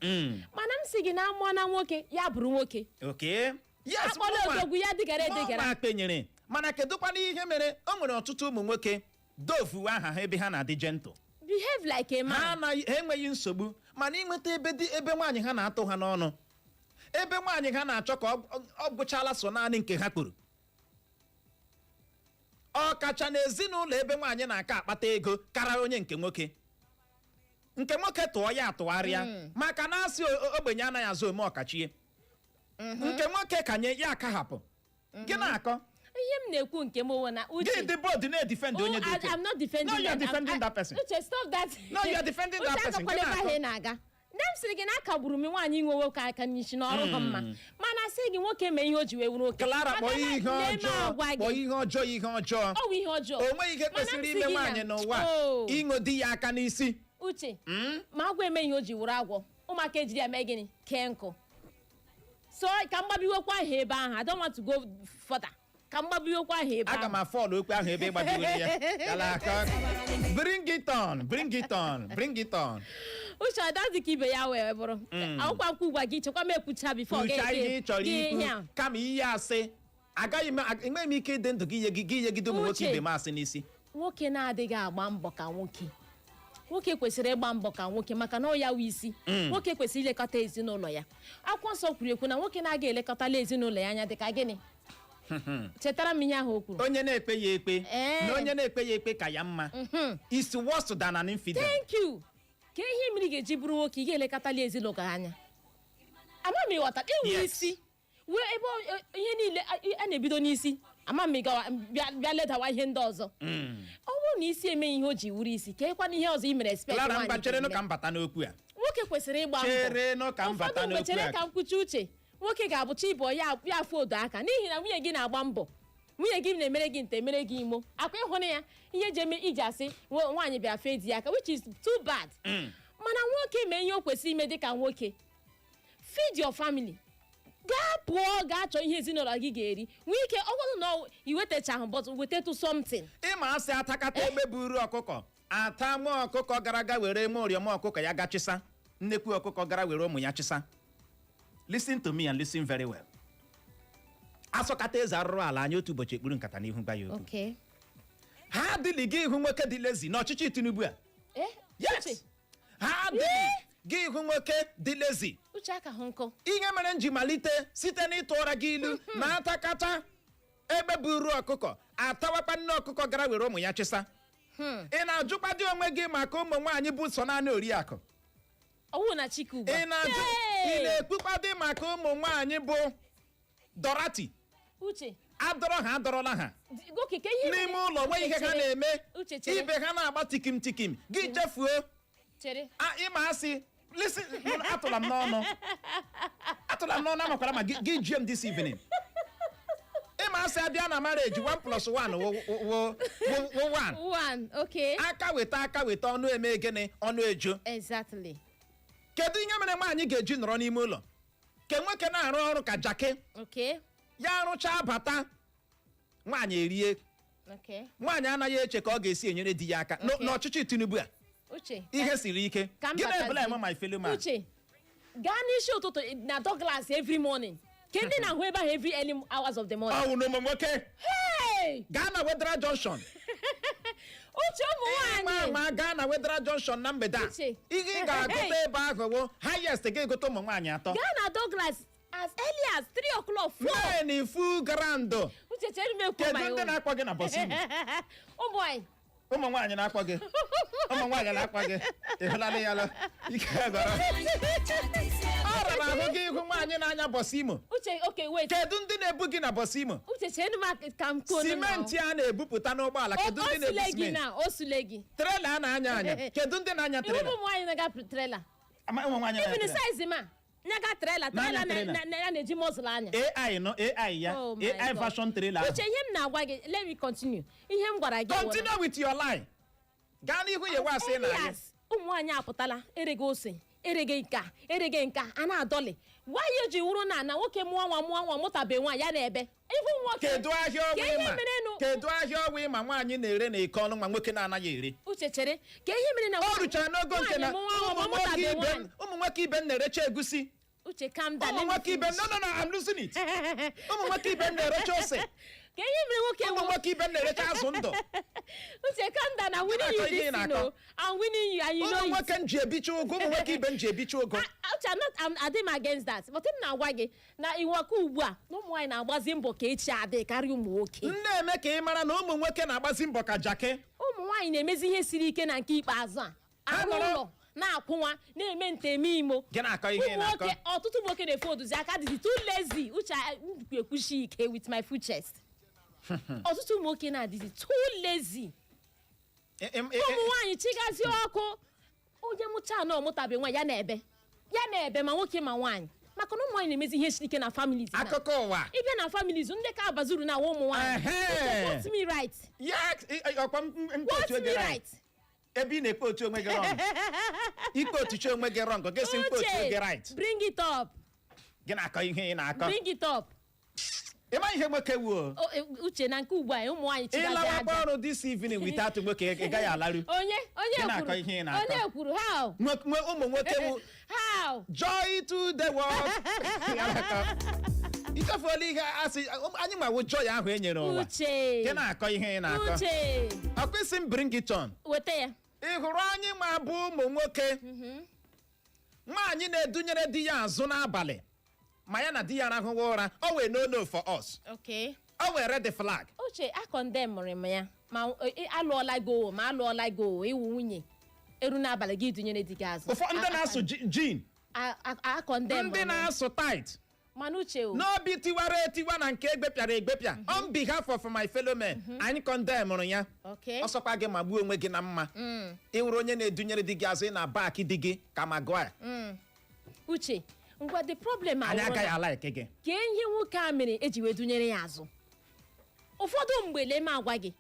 mana m sị gị na amụọ na nwoke ya bụrụ nwoke. Okay. Yes, Akpọla odogwu ya dịgara edegara. Mụnwa kpenyere, mana kedụkwana ihe mere o nwere ọtụtụ ụmụ nwoke dovuwe aha ha ebe ha na-adị gentle? Behave like a Ha man. anaghị, ha enweghị nsogbu, mana ịnweta ebe dị ebe nwaanyị ha na-atụ ha n'ọnụ, ebe nwaanyị ha na-achọ ka ọ gwụchala so naanị nke ha kwuru, ọ kacha n'ezinụlọ ebe nwaanyị na-aka akpata ego kara onye nke nwoke, nke nwoke tụọ ya atụgharịa, maka na asị ogbenye anaghị azụ ome ọkachie. Nke nwoke kanye ya aka hapụ gị na-akọ. Ihe m na-ekwu nke m wụ na Gị Uche dị bold na-edefend onye dị Oh, otu. I'm not defending No, you are that. defending that person. Uche, stop that. No, you are defending that Uche, person. agakwala Gị ebe ahụ na-akọ. ị na-aga. Na M sịrị gị na akagburu m nwaanyị inwe nwoke aka n'isi na ọrụ ha mma, mana sị gị nwoke mee ihe o ji wee wuru nwoke. Clara, Maka kpọọ na ihe na-eme ọjọọ agwa gị. Kpọọ ihe ọjọọ ihe ọjọọ. Ọ bụ ihe ọjọọ. O nweghị ihe Mana m kwesịrị sị ime gị na- nwaanyị n'ụwa Oh. ịṅụ di ya aka n'isi. Uche, ma agwọ eme ihe o ji wụrụ agwọ, ụmụaka ejiri ya mee gịnị? Kee nkụ. So ka m gbabiwekwa aha ebe ahụ. I don't want to go further. Ka m gbabiwekwa aha ebe Aga m ahụ. afọlụ okwu ahụ ebe ị gbabiwere ya. Yala aka. Bring it on, bring it on, bring it on. Uche, ada dị ka ibe ya wee bụrụ akwụkwọ nkwụ gwa gị, chekwa m ekwucha before. Kwucha ihe ị chọrọ ikwu, kama ihe asị agaghị m, enweghị m ike ịdị ndụ gị gị yegide ụmụ nwoke Uche. ibe m asị n'isi. Nwoke na-adịghị agba mbọ ka nwoke, nwoke kwesịrị ịgba mbọ ka nwoke, maka na ọ ya wụ isi. Nwoke kwesịrị ilekọta ezinụlọ ya. Akwụkwọ Nsọ kwuru ekwu na nwoke na-aga elekọtala ezinụlọ ya anya dịka gịnị? Chetara m ihe ahụ o kwuru. Onye na-ekpe ya ekpe na onye na-ekpe ya ekpe ka ya mma is worse than an infidel. Thank you. Ka ihe mmiri ga-eji bụrụ nwoke, ị ga-elekọtala ezinụlọ gị anya. Ama m ịghọta ịwụ isi wee ebe ihe niile a na-ebido n'isi. Ama m ịgawa bịa ledawa ihe ndị ọzọ. Ọ bụrụ na isi emeghị ihe o ji wuru isi, ka ekwana ihe ọzọ i mere expect Clara, nwaanyị mba, cherenụ ga-eme. ka m bata n'okwu a. Nwoke kwesịrị ịgba mbọ. Cherenụ ka m bata Ụfọdụ mgbe n'okwu chere a. ka m kwuchi. Uche, nwoke ga-abụcha ịbụ ya ya afụ odo aka n'ihi na nwunye gị na-agba mbọ, nwunye gị na-emere gị nte, emere gị imo akwa ịhụna ya ihe eji eme iji asị nwaanyị bịara fee di ya aka, which is too bad. Mana nwoke mee ihe o kwesịrị ime dịka nwoke, feed your family, gaa pụọ gaa chọọ ihe ezinụlọ gị ga-eri, nwee ike ọ bụrụ na iwetachahụ, but wetatụ something. Ịma asị atakata egbe buru ọkụkọ ata nwa ọkụkọ gara aga were nwa ụrịọm ọkụkọ ya ga chịsa, nnekwu ọkụkọ gara were ụmụ ya chịsa. Listen to me and listen very well. Asọkata eze arụrụ ala anya otu ụbọchị, ekpuru nkata n'ihu gba ya okwu. Ha adịghị gị ịhụ nwoke dị lazy n'ọchịchị Tinubu a. Eh? Yes. Uche, Ha adịghị gị ịhụ nwoke dị lazy. Uche, aka hụ nkọ. Ihe mere m ji malite site n'ịtụ ụra gị ilu na atakata egbe buru ọkụkọ atawakpa nne ọkụkọ gara were ụmụ ya chịsa, ị na-ajụkwa dị onwe gị maka ụmụ nwaanyị bụ sọ naanị oriakụ. Ọwụ na Chike ugbu a. Ị na-ajụ ị Hey! na-ekwukwa dị maka ụmụ nwaanyị bụ dọrati. Uche. Adọrọ ha, adọrọla ha Oke ka ihe n'ime ụlọ, nwe ihe ha Chere. na-eme. Uche, chere. Ibe ha na-agba tikim tikim, gị chefuo. Chere. Ịma asị, listen, atụla m n'ọnụ, atụla m n'ọnụ. Amakwara ma gị jie m this evening. Ịma asị abịa na marriage, 1 plus 1 wụ wụ wụ 1. One, okay. Aka weta, aka weta, ọnụ eme gịnị? Ọnụ ejo. Exactly. Kedu ihe mere nwaanyị ga-eji nọrọ n'ime ụlọ ke nwoke na-arụ ọrụ ka jake? Ya arụchaa bata, nwaanyị erie. Nwaanyị anaghị eche ka ọ ga-esi enyere di ya aka. N'ọchịchị Tinubu a, Uche, ihe siri ike. ka m Gị na-ebula batazie. eme my fellow man. Uche, gaa n'isi ụtụtụ na Douglas every morning, ke ndị na-ahụ ebe ahụ every early hours of the morning. Ọ wụ na ụmụ nwoke. Hey! Gaa na Wetheral Junction. Uche, ụmụ Ịma nwaanyị. ama gaa na Wetheral Junction na mgbede a. Uche. Ihe ị ga-agụta ebe ahụ wụ highest ga-egote ụmụ nwaanyị atọ. Gaa na Douglas as early as 3 o'clock, 4. Men full ground. Uche, chere m ekwu Kedu my ndị own. na-akpọ gị na bọs Imo? Ụmụ nwaanyị. Ụmụ nwaanyị na-akpọ gị, ụmụ nwaanyị na-akpọ gị. Ịhụlala ya lụ ike gwara ọ rara ahụ gị ịhụ nwaanyị na-anya bọs Imo. Uche, okay, wait. Kedu ndị na-ebu gị na bọs Imo? Uche, chere m ka m kwuo. Simenti a na-ebupụta n'ụgbọala, kedu O ndị na-ebu sule gị simenti? na o sule gị. Trailer a na-anya anya, kedu ndị na-anya Iwu trailer? ụmụ nwaanyị na-aga trailer. Ụmụ nwaanyị na-anya Even trailer. size ma nyaga trailer. Na-anya Trailer trailer. ya na-eji muscle anya. AI nọ, AI ya. Oh my AI God. version trailer ahụ. Uche, ihe m na-agwa gị, let me continue ihe m gwara gị wụ na- Continue with your lie. Gaa n'ihu yewe asị na anyị. Yes, ụmụ nwaanyị apụtala erege ose, erege nka, erege nka a na-adọlị. Nwaanyị eji wụrụ na nwoke mụọ nwa, mụọ nwa, mụtabe nwaanyị ya na-ebe ihu nwoke. Kedu ahịa Ka ọwa ihe ịma? merenụ? Kedu ahịa ọwa ịma nwaanyị na-ere na eke ọnụ nwa nwoke na-anaghị ere? Uche, chere, ka ihe mere na O ruchara n'ogo nke na nwaanyị mụọ nwa, ụmụ ma nwoke mụtabe ibe m nwaanyị. Ụmụ nwoke ibe m na-erecha egusi. Uche, calm down. Ụmụ Let me nwoke ibe m finish. No, no, no, I'm losing it. Ụmụ nwoke ibe m na-erecha ose. Ka ihe mere nwoke Ụmụ nwoke ibe m na-erecha azụ ndụ. Uche, calm down. I'm winning na-akọ you ihe ị this thing. na-akọ. O, I'm winning you and you Ụmụ know it. nwoke m ji ebicha ụgụ, ụmụ nwoke ibe m ji ebicha ụgụ. Uche, I'm not, adị m against that, but m na-agwa gị na iwaka ugbu a na ụmụ nwaanyị na-agbazi mbọ ka echi adị karịa ụmụ nwoke. M na-eme ka ị mara na ụmụ nwoke na-agbazi mbọ ka jake. Ụmụ nwaanyị na-emezi ihe siri ike na nke ikpeazụ a. Ha Arụ ụlọ na-akwụnwa na-eme nteme imo. Gị na-akọ ihe ị Ụmụ na-akọ. nwoke, ọtụtụ ụmụ nwoke na-efe oduzi aka, dịzi too lazy. Uche, m ekwuchi ike with my full chest, ọtụtụ ụmụ nwoke na-adịzi too lazy. Ụmụ nwaanyị chigazie ọkụ, onye mụcha na ọmụtabe nwa ya na-ebe. Ya na-ebe ma nwoke ma nwaanyị, maka na ụmụ nwaanyị na-emezi ihe siri ike na families na. Akụkọ ụwa. Ịbịa na families, ndị ka abazuru na awa ụmụ nwaanyị. Ehe. Uche, quote me right. Ya ọkwa Quote mkpotu me oge right. right. Ebe ị na-ekpe otu onwe gị wrong, ikpe otuchi onwe gị wrong, gị sị mkpe otu Uche, gị right. bring it up. Gị na-akọ ihe ị na-akọ. Bring it up. Ịma ihe nwoke wuo. O, Uche, na nke ugbu a, ụmụ nwaanyị chigazi Ịlawakwa aja. ọrụ this evening without nwoke, ị gaghị alaru. Onye onye Gị na-akọ kwuru? ihe ị na-akọ. Onye kwuru? How? Ụmụ nwoke wu How? joy to the world. Ya na-akọ. Ichefuola ihe asị anyị ma wụ joy ahụ e nyere ụwa. Uche. Gị na-akọ ihe ị na-akọ. Uche. Ọkwa isi m bring it on. Weta ya. Ị hụrụ anyị ma bụ ụmụ nwoke, nwaanyị na-edunyere di ya azụ n'abalị ma ya na di ya rahụwa ụra, o wee no no for us. O wee red flag. Uche, a condemnụrụ m ya, ma alụọla gị o, ma alụọla gị o, ịwụ nwunye, eru n'abalị gị dunyere di gị azụ. Ụfọdụ ndị na-asụ jean, A condemn. ndị na-asụ tight, Mana Uche o. n'obi tiwara etiwa na nke egbepịara egbepịa, on behalf of my fellow men, anyị condemnụrụ ya. Ọsọkwa gị ma gbuo onwe gị na mma, ịwụrụ onye na-edunyere di gị azụ, ị na back di gị ka ma gụọ ya. Uche, ngwa, the problem Anyị awụrụ agaghị na ala eke gị. Kee ihe nwoke a mere eji wee dunyere ya azụ? Ụfọdụ mgbe, lee m agwa gị,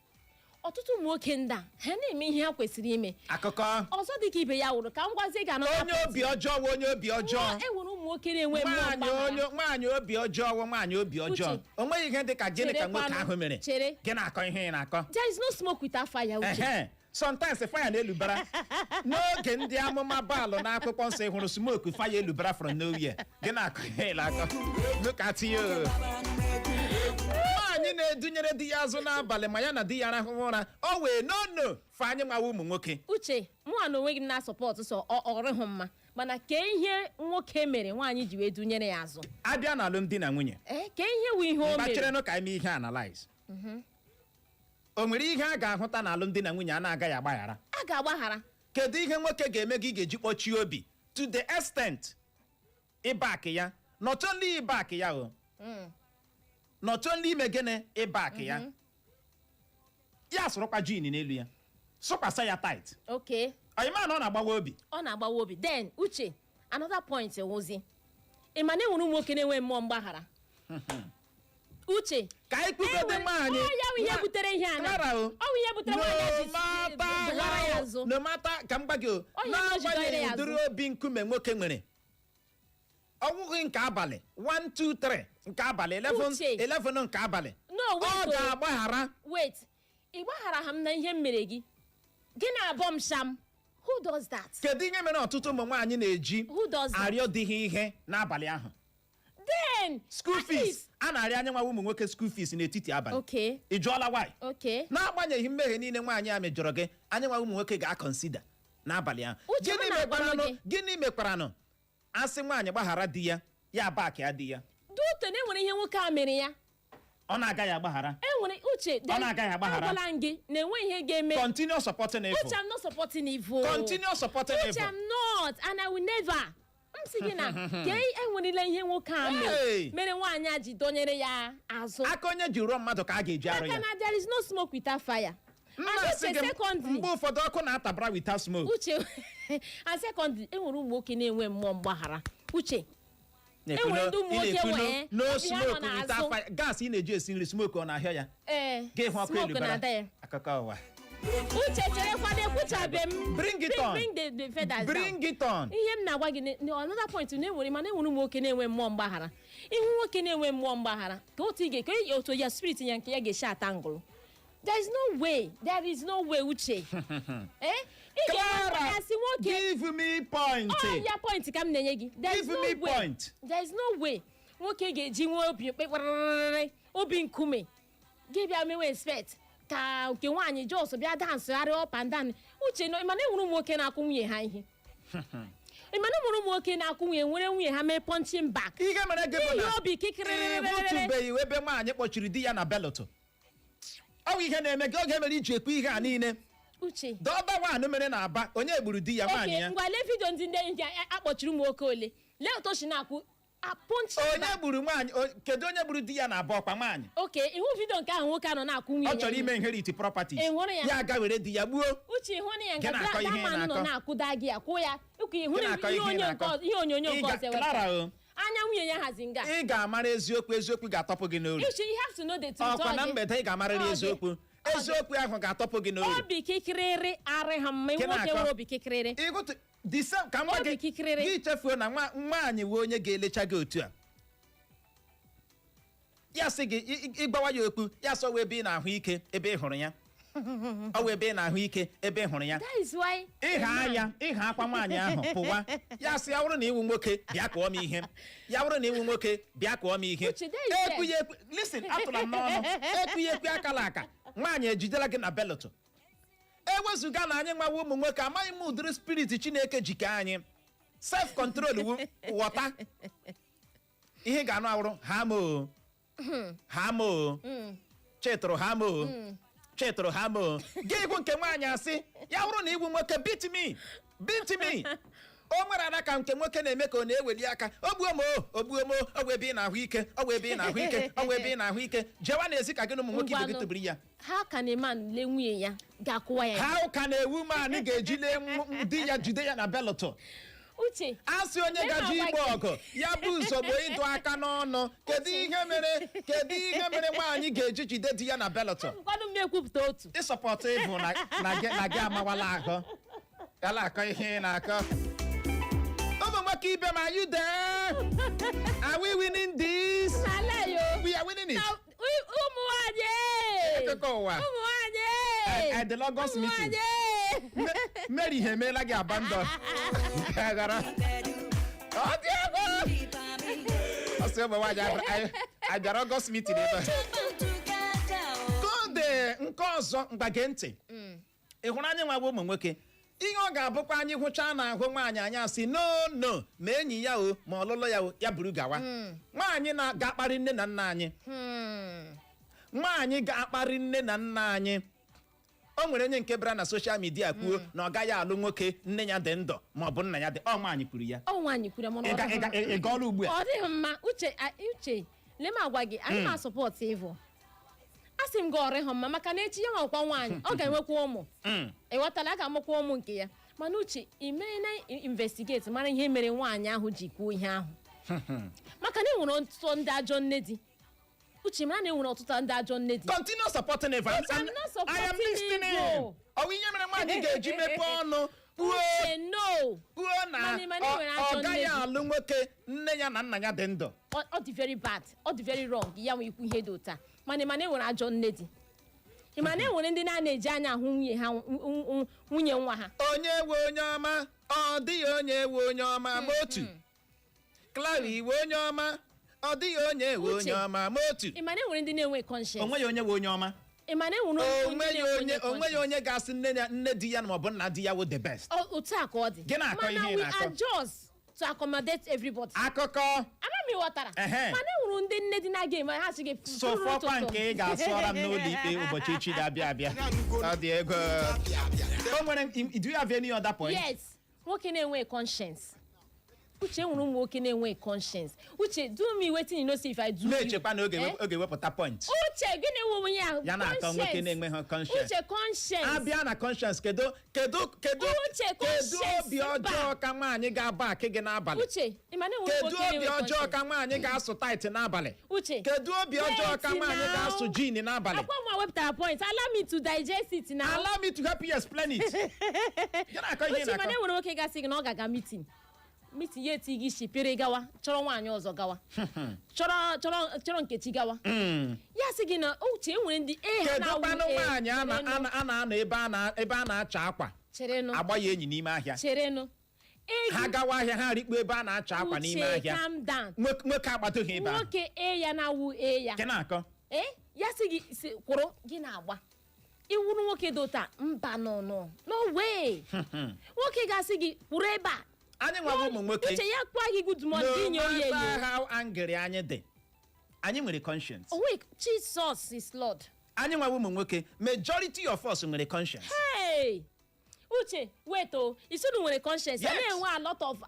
ọtụtụ ụmụ nwoke ndị a, ha na-eme ihe ha kwesịrị ime. Akụkọ. Ọzọ dị ka ibe ya wụrụ, ka m gwazie gị anọ. Onye obi ọjọọ wụ onye obi ọjọọ. E nwere ụmụ nwoke na-enwe mmụọ Nwaanyị mgbaghara. onye nwaanyị obi ọjọọ wụ nwaanyị obi ọjọọ. Uche. O nweghị ihe dị ka gịnị ka nwoke Cherekwanụ. ahụ mere. Chere. Gị na-akọ ihe ị na-akọ. There is no smoke without fire, Uche. Ehe, sometimes fire na-elubara. N'oge ndị amụma Baalụ n'akwụkwọ nsọ, ị hụrụ smoke fire elubara from nowhere. Gị na-akọ ihe ị na-akọ. Look at you. Nwaanyị na-edunyere di ya azụ n'abalị ma ya na di ya rahụwa ụra, o wee no no fa anyị nwawa ụmụ nwoke. Uche, mụnwa na onwe gị na-asupport sọ ọrịhụ mma, mana kee ihe nwoke mere nwaanyị ji wee dunyere ya azụ? Abịa na alụmdi na nwunye, Ee, kee ihe wụ ihe o mere? Gbacherenụ ka anyị mee ihe analyze. O nwere ihe a ga-ahụta na alụmdi na nwunye a na-agaghị agbaghara? A ga-agbaghara. Kedu ihe nwoke ga-eme gị ga-eji kpọchie obi to the extent ịback ya? Not only ịback ya o, not only ime gịnị, ịback ya, ya sụrụkwa jean n'elu ya, sụkwasa ya tight. Ọyịma na ọ na-agbawa obi. Ọ na-agbawa obi. Then Uche, another point wụzi, ị ma na enwere ụmụ nwoke na-enwe mmụọ mgbaghara, Uche? Ka anyị kwugode nwaanyị. Ọ ya wụ ihe butere ihe a na Clara o. Ọ wụ ihe butere nwaanyị a ji No matter dụwara ya how- azụ. No matter, ka m gwa gị o, Ọ ihe mere o ji dọnyere n'agbanyeghị ya azụ. ụdịrị obi nkume nwoke nwere, ọwụghị nke abalị 1 2 3 nke abalị, 11 Uche. 11 nke abalị, No, wait ọ o. ga-agbaghara. Wait, ị gbaghara ha m na ihe m mere gị, gị na-abọ m sham. Who does that? Kedu ihe mere ọtụtụ ụmụ nwaanyị na-eji Who does that? arịọ di ha ihe n'abalị ahụ? Then School at fees. least- A na-arịọ anya nwa ụmụ nwoke school fees n'etiti abalị. Ị jụọla why? N'agbanyeghị mmehie niile nwaanyị a mejọrọ gị, anyị nwa ụmụ nwoke ga-aconsider n'abalị ahụ. Uche, m Gịnị na-agwanụ mekwaranụ? gị. Gịnị mekwaranụ asị nwaanyị gbaghara di ya, ya back ya di ya? Due to na enwere ihe nwoke a mere ya. Ọ na-agaghị agbaghara. Enwere, Uche. Ọ na-agaghị agbaghara. Agwala m gị na enwe ihe ga-eme. Continue supporting evil. Uche, I'm not supporting evil. Continue supporting Uche, evil. I'm not and I will never. M sị gị na ka enwerela ihe nwoke a mere Hey! mere nwaanyị a ji dọnyere ya azụ. Aka onye ji rụọ mmadụ ka a ga-eji arụ Maka ya. na there is no smoke without fire. M And na-asị Uche, gị, secondly, mgbe ụfọdụ ọkụ na-atabara without smoke. Uche, and secondly, enwere ụmụ nwoke na-enwe mmụọ mgbaghara, Uche. Enwere ndị ụmụ nwoke nwee no obi ha nọ smoke n'azụ. without fire. Gas ị na-eji esi nri, smoke ọ na-ahịa ya? Ee. Gị hụ ọkụ Smoke elubara. na-ada ya. Akụkọ ụwa. Uche, cherekwana, ekwuchabe m. Bring it on. Bring the feathers down. Bring it on. Ihe m na-agwa gị na another point na enwere, mana enwere ụmụ nwoke na-enwe mmụọ mgbaghara. Ihu nwoke na-enwe mmụọ mgbaghara, ka otu ị ga ka otu ya spirit ya nke ya ga-esi ata ngụrụ, there is no way, there is no way, Uche, eh, ị ga-enwe Clara, mkpakasị nwoke. Give me point. Ọ ya point ka m na-enye gị. There is Give no me way. point. There is no way nwoke ga-eji nwee obi kpekparịrịrị, obi nkume, gị bịa mewe expect ka nke nwaanyị jos bịa dansịgharị up and down. Uche, mana enwere ụmụ nwoke na-akwụ nwunye ha ihe. Ị mana enwere ụmụ nwoke na-akwụ nwunye, nwere nwunye ha mee punching bag. Ihe mere gị bụ N'ihi na obi kikirịrịrịrị. ịhụtụbeghị ebe nwaanyị kpọchiri di ya na belt. Ọ bụ ihe na-eme gị oge mere iji ekwu ihe a niile. Uche. The other one mere na Aba, onye gburu di ya, nwaanyị Oke ya. ngwa, lee video ndị ndị akpọchiri ụmụ nwoke ole, lee otu o si na-akwụ a punching Onye bag. gburu nwaanyị? Kedu onye gburu di ya na Aba? Ọkwa nwaanyị. Oke ihu video nke ahụ nwoke a nọ na-akwụ nwunye Ọ ya chọrọ ihe. ime inherit properties. Ị hụrụ ya? Ya aga were di ya gbuo. Uche, hụ na ya Gị nga na-akọ ihe ị man nọ na-akọ. na-akwụda gị, akwụ ya. Ka ị hụrụ Gị na-akọ ihe ihe ị onye nke na-akọ. ihe onyonyo Ị nke ọzọ Clara ewepụtara. o. Anya nwunye ya hazi nga. Ị ga-amara eziokwu, eziokwu ga-atọpụ gị n'olu. Uche, you have to know the truth. Ọkwa Ọ na mgbede ị ga-amarịrị Ọ gị. eziokwu, eziokwu ahụ ga-atọpụ gị n'olu. Obi kikiriri arị ha mma. Gị Nwoke na-akọ. nwere obi kikiriri. Ịgụtụ the same ka nwa Obi gị kikiriri. gị chefuo na nwa nwaanyị wee onye ga-elecha gị otu a, ya sị gị ịgbawa ya okpu, ya sọ wee ebe ị na-ahụ ike ebe ị hụrụ ya, ọ wee ebe ị na-ahụ ike ebe ị hụrụ ya. That is why Ịha ya, ịha akwa nwaanyị ahụ pụwa, ya sị ya bụrụ na iwu nwoke, bịa kụọ m ihe. Ya bụrụ na iwu nwoke, bịa kụọ m ihe. Uche, there is Ekwu ya ekwu, listen, atụla m n'ọnụ, ekwu ya ekwu, akala aka nwaanyị ejidela gị na belt. Ewezụga na anyị nwawa ụmụ nwoke, amaghị m ụdịrị spirit Chineke ji kee anyị, self control wu ghọta ihe ga-anụ awụrụ ha mo ha mo chetụrụ ha mo chetụrụ ha mo gị bụ nke nwaanyị asị ya bụrụ na iwu nwoke, beat me, beat me. O nwere ara ka nke nwoke na-eme ka ọ na-eweli aka, o gbuo m o, o gbuo m o. Ọ bụ ebe ị na-ahụ ike, ọ bụ ebe ị na-ahụ ike, ọ bụ ebe ị na-ahụ ike. Jewa n'ezi ka gị na ụmụ nwoke ibe gị Ngwanụ. tụbiri ya. How can a man lee nwunye ya ga-akụwa ya? How can a woman ga-eji lee di ya jide ya na belt? Uche, Asị onye Lee ma gaji agwa igba gị. ọgụ ya bụ nsogbu ịdụ aka n'ọnụ. Kedu ihe mere, kedu ihe mere nwaanyị ga-eji jide di ya na belt? Ụfọdụ m ekwupụta otu. Ị support ịbụ na gị amawala ahụ gala akọ ihe ị na-akọ. Ụmụ nwoke ibe m, are you there? Are we winning this? N'ala yo. We are winning it. Na ụmụ nwanyị! Akụkọ ụwa. Ụmụ nwanyị! At the Lagos Ụmụ meeting. nwanyị! Mary ha emeela gị abandon. Aghara. Ọ dị egwu. Ọ sị ụmụ nwaanyị abịara August meeting ebe a. Kode nke ọzọ, mgbage ntị. Ị hụrụ anyị nwa bụ ụmụ nwoke, ihe ọ ga-abụkwa anyị hụchaa na ahụ nwaanyị, anyị asị no, no, ma enyi ya o, ma ọlụlụ ya o, ya buru gawa. Nwaanyị na-ga-akparị nne na nna anyị, nwaanyị ga-akparị nne na nna anyị. O nwere onye nke bịara na social media kwuo na ọ gaghị alụ nwoke nne ya dị ndụ ma ọ bụ nna ya dị. Ọ nwaanyị kwuru ya. Ọ nwaanyị kwuru ya, mana ọ dịghị mma. Ị gaọla ugbu a? Ọ dịghị mma. Uche, Uche, lee m agwa gị, anyị ma support ịvụ. A sị m gị, ọrịghị mma, maka na echi ya nwakwa nwaanyị, ọ ga-enwekwa ụmụ. Ị ghọtala? A ga-amụkwa ụmụ nke ya. Mana Uche, ị mere na investigate mara ihe mere nwaanyị ahụ ji kwuo ihe ahụ? Maka na e nwere ọtụtụ ndị ajọ nne di. Uche, mara na e nwere ọtụtụ ndị ajọ nne di. Continue supporting it. Uche, I'm not I am supporting listening. evil. Ọ bụ ihe mere nwaanyị ga-eji mepee ọnụ kwuo Uche, no. kwuo na Mana e nwere ajọ ọ nne gaghị di. alụ nwoke nne ya na nna ya dị ndụ. Ọ dị very bad, ọ dị very wrong ya nwe ikwu ihe dị ụta. Mana e nwere ajọ nne di. Ị ma na e nwere ndị na-ana eji anya ahụ nwunye ha, nwunye nwa ha. Onye we onye ọma, ọ dịghị onye we onye ọma ma otu. Clara, iwe onye ọma, ọ dịghị onye we onye Uche. ọma ma otu. Ị ma na e nwere ndị na-enwe conscience? Onweghị onye we onye ọma. Ị ma na e nwere onye Onweghị na-enwe onye, onweghị conscience? onye ga-asị nne ya, nne di ya ma ọ bụ nna di ya wụ the best. Otu a ka ọ dị. Gị na-akọ Mana ihe ị we na-akọ. adjust to accommodate everybody. Akụkọ. Ama m, ịghọtara? Ehe. Mana e nwere ndị nne di na-aga eme ha sị gị Sụfọkwa nke ị ga-asụọra m n'ụlọ ikpe ụbọchị echi ga-abịa abịa. Ọ dị ego. O nwere, do you have any other point? Yes, nwoke na-enwe conscience. Uche, nwere ụmụ nwoke na-enwe conscience. Uche, do me wetin you know say if I do you, Na-echekwa na oge Eh? oge wepụta point. Uche, gịnị wụ ya? Ya na-atọ nwoke na-enweghị conscience. Uche, conscience. Abịa na conscience, kedu Uche, kedu conscience, obi ọjọọ mba. ka nwaanyị ga-aba akị gị n'abalị? Uche, ị ma na enwere Kedu nwoke obi na-enwe ọjọọ conscience? ka nwaanyị ga-asụ tight n'abalị? Uche, Kedu obi ọjọọ ka wait nwaanyị now. ga-asụ jean n'abalị? Akwa nwa wepụtara point, allow me to digest it now. Allow me to help you explain it. Gị na-akọ ihe ị Uche, mana na-akọ. enwere nwoke gasị gị na ọ ga-aga meeting, meeting, ya eti gị isi pịrị gawa, chọrọ nwaanyị ọzọ gawa, chọrọ Nkechi gawa. Ya sị gị na, Uche, enwere ndị e ha Kedu na-awụ kwanụ e, nwaanyị a cherenụ, na-anọ ebe a na-acha akwa cherenụ, agba ya enyi n'ime ahịa? Cherenụ. Ha gawa ahịa, ha rikpo ebe a na-acha akwa n'ime Uche, ahịa. calm down. Nwoke agbatoghị ebe ahụ. Nwoke e ya na-awụ e ya. Gị na-akọ. Ee, ya sị gị si kwụrụ gị na-agba iwuru nwoke dị ụta. Mba, no, no, no way. Nwoke ga-asị gị kwụrụ ebe a. Anyị nwawa ụmụ nwoke, Uche, ya kpọọ gị good morning, gị no nye oye matter enyo. how angry anyị dị, anyị nwere conscience. Oh wait, Jesus is Lord. Anyị nwawa ụmụ nwoke, majority of us nwere conscience. Hey, Uche, wait o, isunu nwere conscience? A Yes. na-enwe a lot of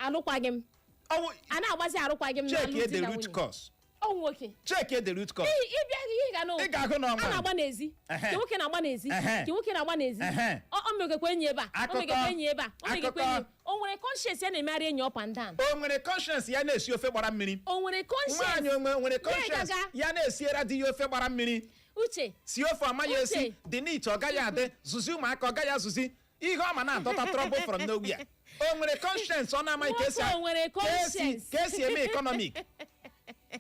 alụkwaghị m. Ọwụ A na-agbazi arụkwaghị m na check alụmdi the na root nwunye. cause. Ọ Ọ nwoke. Check the root cause. Ịbịa, ihe ga na Ị ga-ahụ na ọ a nwaanyị. na-agba n'ezi. Nke nwoke na-agba n'ezi. Nke nwoke na-agba n'ezi. Ọ megekwa enyi ebe a, ọ Akụkọ. megekwa enyi ebe a, ọ megekwa Akụkọ. enyi. O nwere conscience ya na-emegharị enyi up and down? O nwere conscience ya na-esi ofe gbara mmiri? O nwere conscience? Nwaanyị onwe nwere conscience gaga. ya na-esiera di ya ofe gbara mmiri? Uche. Si ofe ọma ya esi. Uche. Dị neat, ọ gaghị adị zụzi ụmụaka, ọ gaghị azụzi ihe ọma na-adọta trouble from nowhere. O nwere conscience ọ na-amaghị ka esi Nwoke o nwere ka esi conscience? ka esi eme economic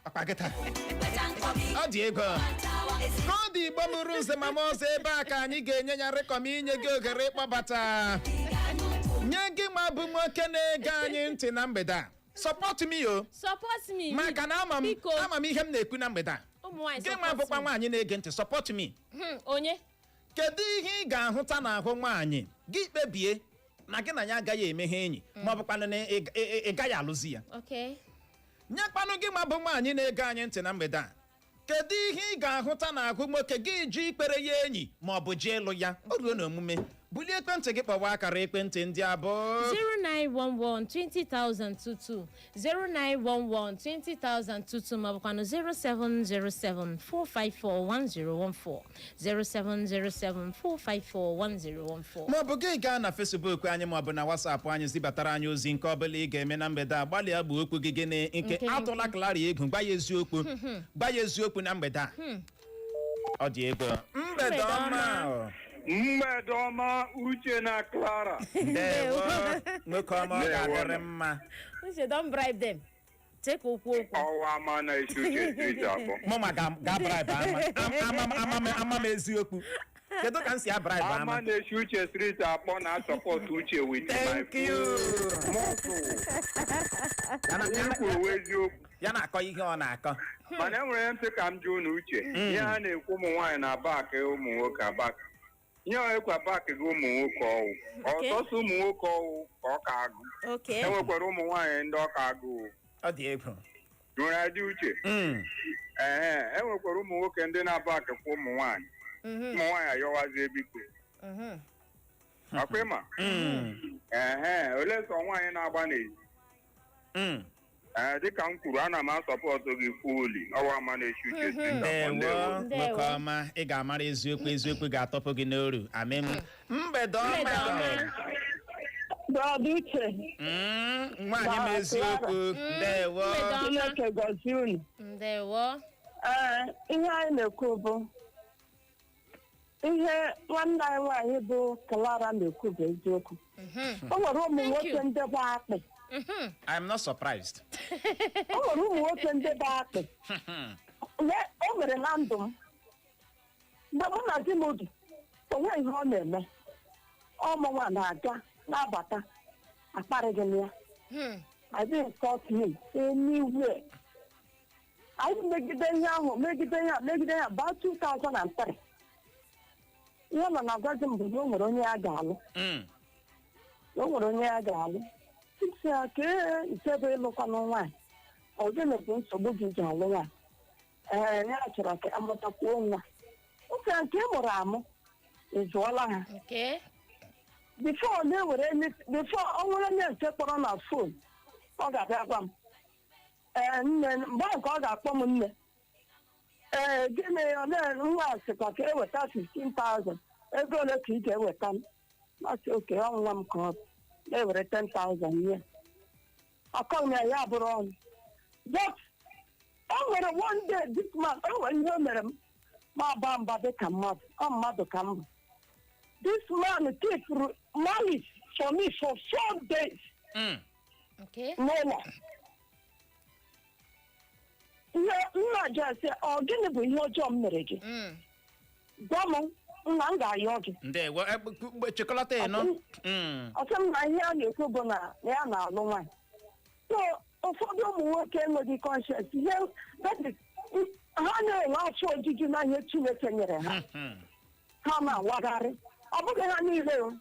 ọkpa gịta. Ọ dị ego ka ọ dị. Igbo mụrụ nze ma ọzọ, ebe a ka anyị ga-enye ya rịkọm, inye gị ohere ịkpọbata nye gị ma bụ nwoke na-ege anyị ntị na mgbede a. Support me o. Support me. Maka na ama m Biko. ama m ihe m na-ekwu na mgbede a. Ụmụ nwaanyị, Gị nwa support bụkwa me. nwaanyị na-ege ntị, support me. Onye Kedu ihe ị ga-ahụta n'ahụ nwaanyị gị kpebie na gị na ya agaghị emeghe enyi, ma ọ bụkwanụ na ị gaghị alụzi ya? Nyekwanụ gị ma bụ nwaanyị na-ege anyị ntị na mgbede a, kedu ihe ị ga-ahụta n'ahụ nwoke gị ji ikpere ya enyi ma ọ bụ ji ịlụ ya? O ruo n'omume, bulie ekwentị gị kpọwa akara ekwentị ndị abụọ: 0911 20022, 0911 20022, ma ọ bụkwanụ 0707 454 1014, 0707 454 1014. Ma ọ bụ gị gaa na Facebook anyị ma ọ bụ na WhatsApp anyị, zibatara anyị ozi. Nke ọbụla ị ga-eme na mgbede a, gbalịa gbuo okwu gị gịnị nke Nke atụla Clara egwu. Gwa ya eziokwu, gwa ya eziokwu na mgbede a. Ọ dị ego. Mgbede Mgbede ọma. ọma. Mgbede ọma, Uche na Clara. Ndewo, nwoke ọma, ọ Ndewo. ga-adịrị mma. Uche, don bribe them. Take okwu okwu. Ọwa ama na esi Uche Street abụọ. Mụnwa ga bribe ama ama ama ama m eziokwu. Kedu ka m si a bribe Ama ama? na-esi Uche Street akpọ na support Uche with my Thank you. muscle. Ya Ihe kwuru wụ eziokwu. Ya na-akọ ihe ọ na-akọ. Mana enwere ntị ka m jụ unu, Uche. Ihe a na-ekwu, ụmụ nwaanyị na back ụmụ nwoke abak. Ihe ọ ekwa back gị ụmụ nwoke ọwụ. Ọsọsọ ụmụ nwoke ọwụ ka ọ ka agụ. Enwekwara ụmụ nwaanyị ndị ọ ka agụ. Ọ dị egwu. Nwere adị, Uche. Ee, enwekwara ụmụ nwoke ndị na-abakịkwa ụmụ nwaanyị. Ụmụ nwaanyị ayọwazie biko. Ọkwa ịma? Ehe, olee sọ nwaanyị na-agba n'ezi? Ee, dịka m kwuru, ana m a-support gị fully. Ọwa ama na-echi Uche Street Ndewo. akpọ. Ndewo. Ndewo. Nwoke ọma, ị ga-amara eziokwu, eziokwu ga-atọpụ gị n'oru. Amị m. Mgbede ọma. Mgbede ọma. Brother Uche. Nwaanyị m eziokwu, ndewo. Mgbede ọma. Chineke gọzie unu. Ndewo. Ee, ihe anyị na-ekwu bụ ihe nwanne anyị nwaanyị bụ Clara na-ekwu bụ eziokwu. O nwere ụmụ Thank nwoke you. ndị bụ akpị. I'm not surprised. O nwere ụmụ nwoke ndị bụ akpị. O mere na ndụ m. Mgbe mụ na di m dị, o nweghị ihe ọ na-eme. Ọmụnwa na-aga na-abata, akparịghị m ya. I didn't insult him anywhere. Anyị megide ihe ahụ, megide ihe a, megide ihe a, about 2003. Ihe ọ nọ na-agwazi m bụ na o nwere onye ya ga-alụ. Na o nwere onye ya ga-alụ. Isi ya ka ee ise bụ ịlụkwanụ nwaanyị. Ọ gịnị bụ nsogbu gị ji alụ nwaanyị? Ee, ya chọrọ ka amụtakwuo nwa. Oke nke ị mụrụ amụ, ị zụọla ha. Before na-ewere, before ọ nwere onye nke kpọrọ na phone, ọ ga-abịa gwa m, "Ee nne." Mgbe ahụ ka ọ ga-akpọ m nne. Ee, gịnị ọ na nwa a sịkwa ka eweta 15,000, ego ole ka ị ga-eweta? M masị oke ọ nwa m ka ọ bụ na-ewere 10,000 nye akọ m ya, ya bụrụ ọnụ. But o nwere one day, this man, o nwere ihe o mere m ma ba mba dịka mmadụ, ọ mmadụ ka m bụ. This man keep malice for me for 4 days n'ụlọ. Ihe nna ji asị, ọ gịnị bụ ihe ọjọọ m mere gị? Gwa m nna, m ga-ayọ gị. Ndewo. Chịkọlata ịnụ. Ọ sị m na ihe a na-ekwu bụ na ya na-alụ nwaanyị. So ụfọdụ ụmụ nwoke enweghị conscience. Ihe that is, ha na-enwe afọ ojuju na ihe Chineke nyere ha. Ha na-awagharị. Ọ bụghị ha niile o.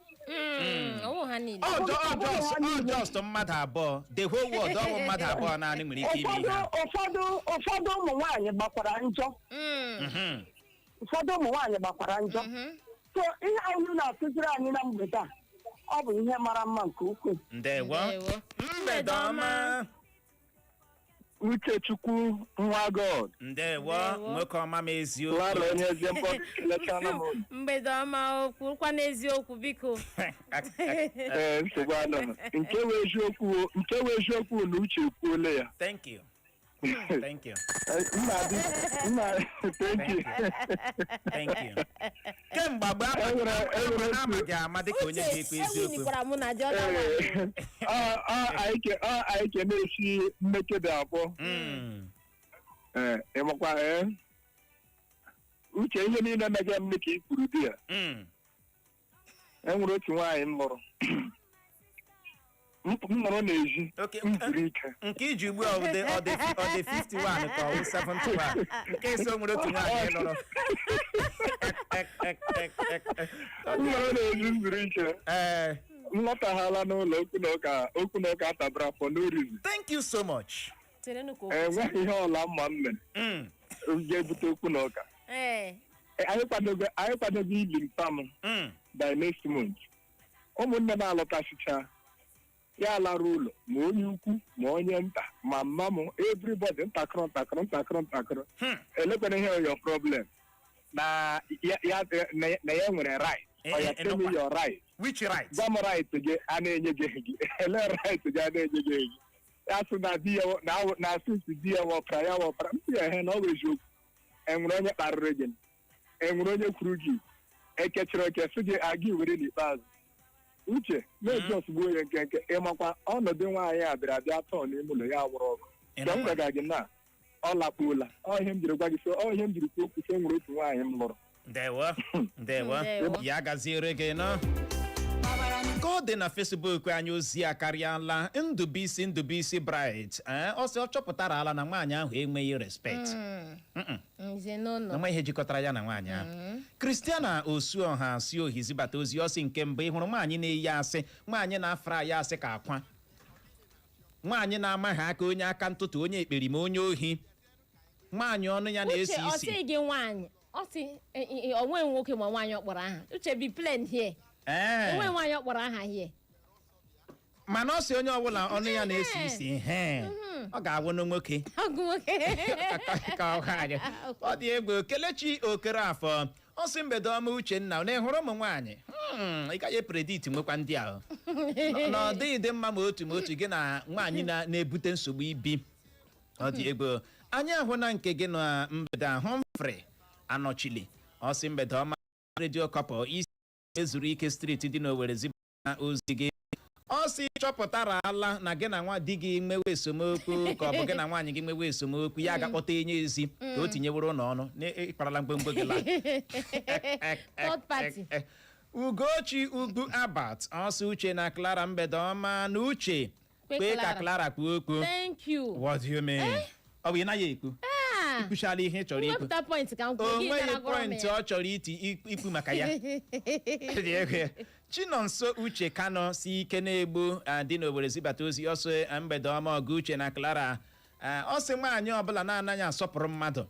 Ọwụ ha niile. Ọ just mmadụ abụọ, the whole world, ọ bụ mmadụ abụọ naanị nwere ike ime ihe Ụfọdụ a. ụfọdụ ụmụ nwaanyị gbakwara njọ. Ụfọdụ ụmụ nwaanyị gbakwara njọ. So ihe anyị na-akụziri anyị na mgbede a, ọ bụ ihe mara mma nke ukwuu. Ndewo. Ndewo. Mgbede ọma. Uchechukwu nwa God. Ndewo. Ndewo. Nwoke ọma m, eziokwu. Clara onye ezi mbọ, kelechana m unu. Mgbede ọma o, kwurukwa n'eziokwu, biko. Ee, nsogbu anọ nke wee eziokwu na Uche ekwuola ya. Thank you, thank you. Nna dị nna, thank you. Thank you. Kemgbe mgbe Enwere ama gị ama dịka onye Uche ga-ekwu eziokwu. ewinikwara mụ na the other one. Ee, ọ anyị ke na-esi mmekede abụọ. Ee, ịmakwa, ee, Uche, ihe niile mega m ka i kwuru di ya. Enwere otu nwaanyị m lụrụ, m nọrọ n'ezi. M zuru ike. Nke iji ugbu a, ọ dị 51 ka ọ wụ 71 nke isi o nwere otu nwaanyị ị lụrụ? M nọrọ n'ezi, m zuru ike. M lọtaghala n'ụlọ, okwu na ụka, okwu na ụka atabara for no reason. Thank you so much. Cherenụ ka o Enweghị ihe ọla mma m mere ga-ebute okwu na ụka. Anyị kwadogo ili mpa m by next month. Ụmụnne m alọtasịcha, ya alara ụlọ, ma onye ukwu ma onye nta ma mma m, everybody, ntakịrị ntakịrị ntakịrị ntakịrị. Elekwana ihe your problem na ya ya na ya nwere right. Ọ ya tell me Ịnụkwa. your right. Which right? Gwa m right gị a na-enye gị gị. Ele right gị a na-enye gị gị? Ya sị na di ya na since di ya wọpụra ya wọpụra m sị ya ehe na ọ bụ eziokwu. Enwere onye kparịrị gị? Enwere onye kwuru gị ekechiri oke sị gị aga iwere n'ikpeazụ? Uche na-eji gbuo ya nkenke. Ịmakwa ọnọdụ nwaanyị a bịara bịa tọọ n'ime ụlọ ya wụrụ ọkụ. Mgbe m gwara gị na ọ lakpuola, ọ ihe m jiri gwa gị sị, ọ ihe m jiri kwuo okwu sị enwere otu nwaanyị m lụrụ. Ndewo, ndewo. Ndewo. Ya gaziere gị nọ. Ka ọ dị na Facebook anyị, ozi a karịala. Ndụbụisi, Ndụbụisi Bright, ee, ọ sị ọ chọpụtara ala na nwaanyị ahụ enweghị respect. Nze n'ụlọ. Na nwa ihe jikọtara ya na nwaanyị ahụ. Kristiana Osuọha si ohi zibata ozi, ọsị nke mbụ, ị hụrụ nwaanyị na-eyi asị, nwaanyị na-afra ya asị ka akwa, nwaanyị na-amaghị aka, onye aka ntụtụ, onye ekperima, onye ohi, nwaanyị ọnụ ya Uche, na-esi ọ isi. sị gị nwaanyị, ọ sị onwe nwoke ma nwaanyị ọ kpọrọ aha. Uche, be plain here. Onwe nwaanyị ọ kpọrọ aha here. Mana ọ sị onye ọbụla ọnụ ya na-esi isi he, ọ ga-awụ na nwoke. Ọgụ nwoke. Ka ọ anyị ọ dị egwu. Kelechi Okere afọ, ọ sị mgbede ọma Uchenna, na ị hụrụ ụmụ nwaanyị, ị gaghị predict nwekwa ndị ahụ na ọ dịghị dị mma ma otu gị na nwaanyị na-ebute nsogbu ibi. Ọ dị egwu. Anyị ahụ na nke gị na mgbede a, Humphrey Anọchili, ọ sị mgbede ọma Radio Couple, isi ezuru ike Street dị n'Owerri ziba ozi gị. Ọ sị chọpụtara ala na gị na nwa di gị nwewe esemokwu, ka ọ bụ gị na nwaanyị gị nwewe esemokwu, ya ga-akpọta enye ezi ka o tinyeworo ụlọ ọnụ na ịkparala mgbomgbo gị laa. Third party. Ugochi Ugwu Abat, ọsị Uche na Clara, mgbede ọma. Na Uche, Kwe kwee ka Clara. Clara kwuo okwu. Thank you. What do you mean? Ọ bụ ị naghị ekwu? Ah, Ikwuchala ihe ị chọrọ ikwu. Wepụta point ka m O kwuo gị nweghị nara gụrụ m point ya. ọ chọrọ iti ikwu maka ya. Dị egwu. Chinonso Uche Kano si ike na-egbu dị n'Owerri zibata ozi, ọsọ mgbede ọma ọgụ Uche na Clara. Ọ sị nwaanyị ọbụla na-anaghị asọpụrụ mmadụ,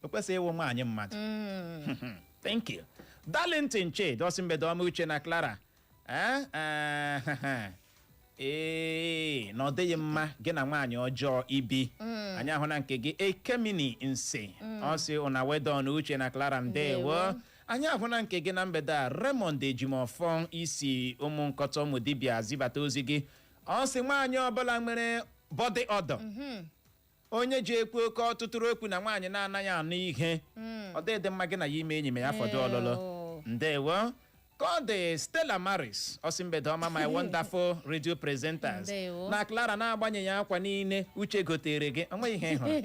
o kwesịghị ịwụ nwaanyị mmadụ. Thank you. Darlington Chid, ọsị mgbede ọma Uche na Clara. Ee, na ọ dịghị mma gị na nwaanyị ọjọọ ibi. Anyị ahụ na nke gị. Ekemini Nsi, ọ sị una wedon Uche na Clara, ndewo. Ndewo. Anyị ahụ na nke gị na mgbede a. Raymond Ejimọfọ isi ụmụ nkọtọ ụmụ dibịa zibata ozi gị, ọ sị nwaanyị ọbụla nwere body odour, onye ji ekwu oke ọtụtụrụ okwu, na nwaanyị na-anaghị anụ ihe, ọ dịghị mma gị na ya ime enyi ma ya fọdụ ọlụlụ. Ndewo. Ka ọ dị, Stella Maris, ọsị mgbede ọma my wonderful radio presenters. Ndewo. Na Clara, na-agbanyeghị akwa niile Uche gotere gị, onweghị ihe ị hụrụ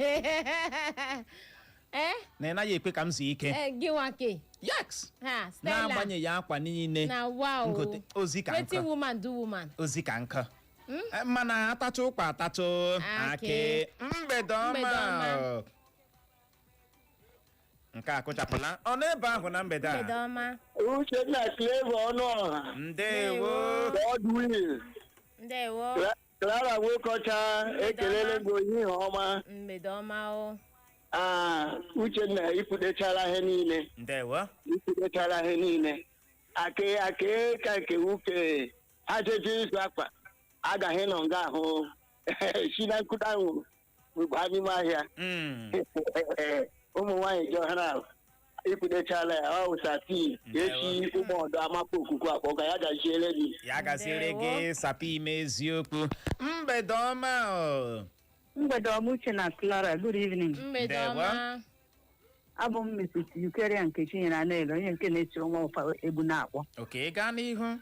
na ị naghị ekwe ka m zuo ike. Gị nwake. Yes. Ha Stella. Na-agbanyeghị akwa niile Na wow. ngote ozi ka Wetin nkọ. woman do woman. Ozi ka nkọ. Mana atatụ ụkwa atatụ akị. Akị. Mgbede ọma. Mgbede ọma. Nke a kụchapụla ọ n'ebe ahụ na mgbede Mgbede a. ọma. Uchenna, Clever Ọnụọha. Ndewo. Godwill. Ndewo. Clara Nwokocha, ekelele gị, ihe ọma. Mgbede ọma o. Ah, Uchenna, ikwudechara ihe niile. Ndewo. Ikwudechara ihe niile. Akị akị ka nke nwoke ha jeje ịzụ akpa agaghị nọ nga ahụ. Si na nkụta ahụ baa n'ime ahịa. Ụmụ nwaanyị ji ọhara ahụ ikwudechala ya ọ wụsa tii esi ụmụ ọdọ amapụ okuku akpọ ka ya gaziere gị. Ya gaziere Ndewo. gị, Sapi. Ime eziokwu, mgbede ọma o. Mgbede ọma, Uche na Clara, good evening. Mgbede Ndewo. ọma. Abụ m Mrs. Eucharia Nkechi nyere Anelu, onye nke na-esi nwa ụfa egbu na-akpọ. Oke, gaa n'ihu.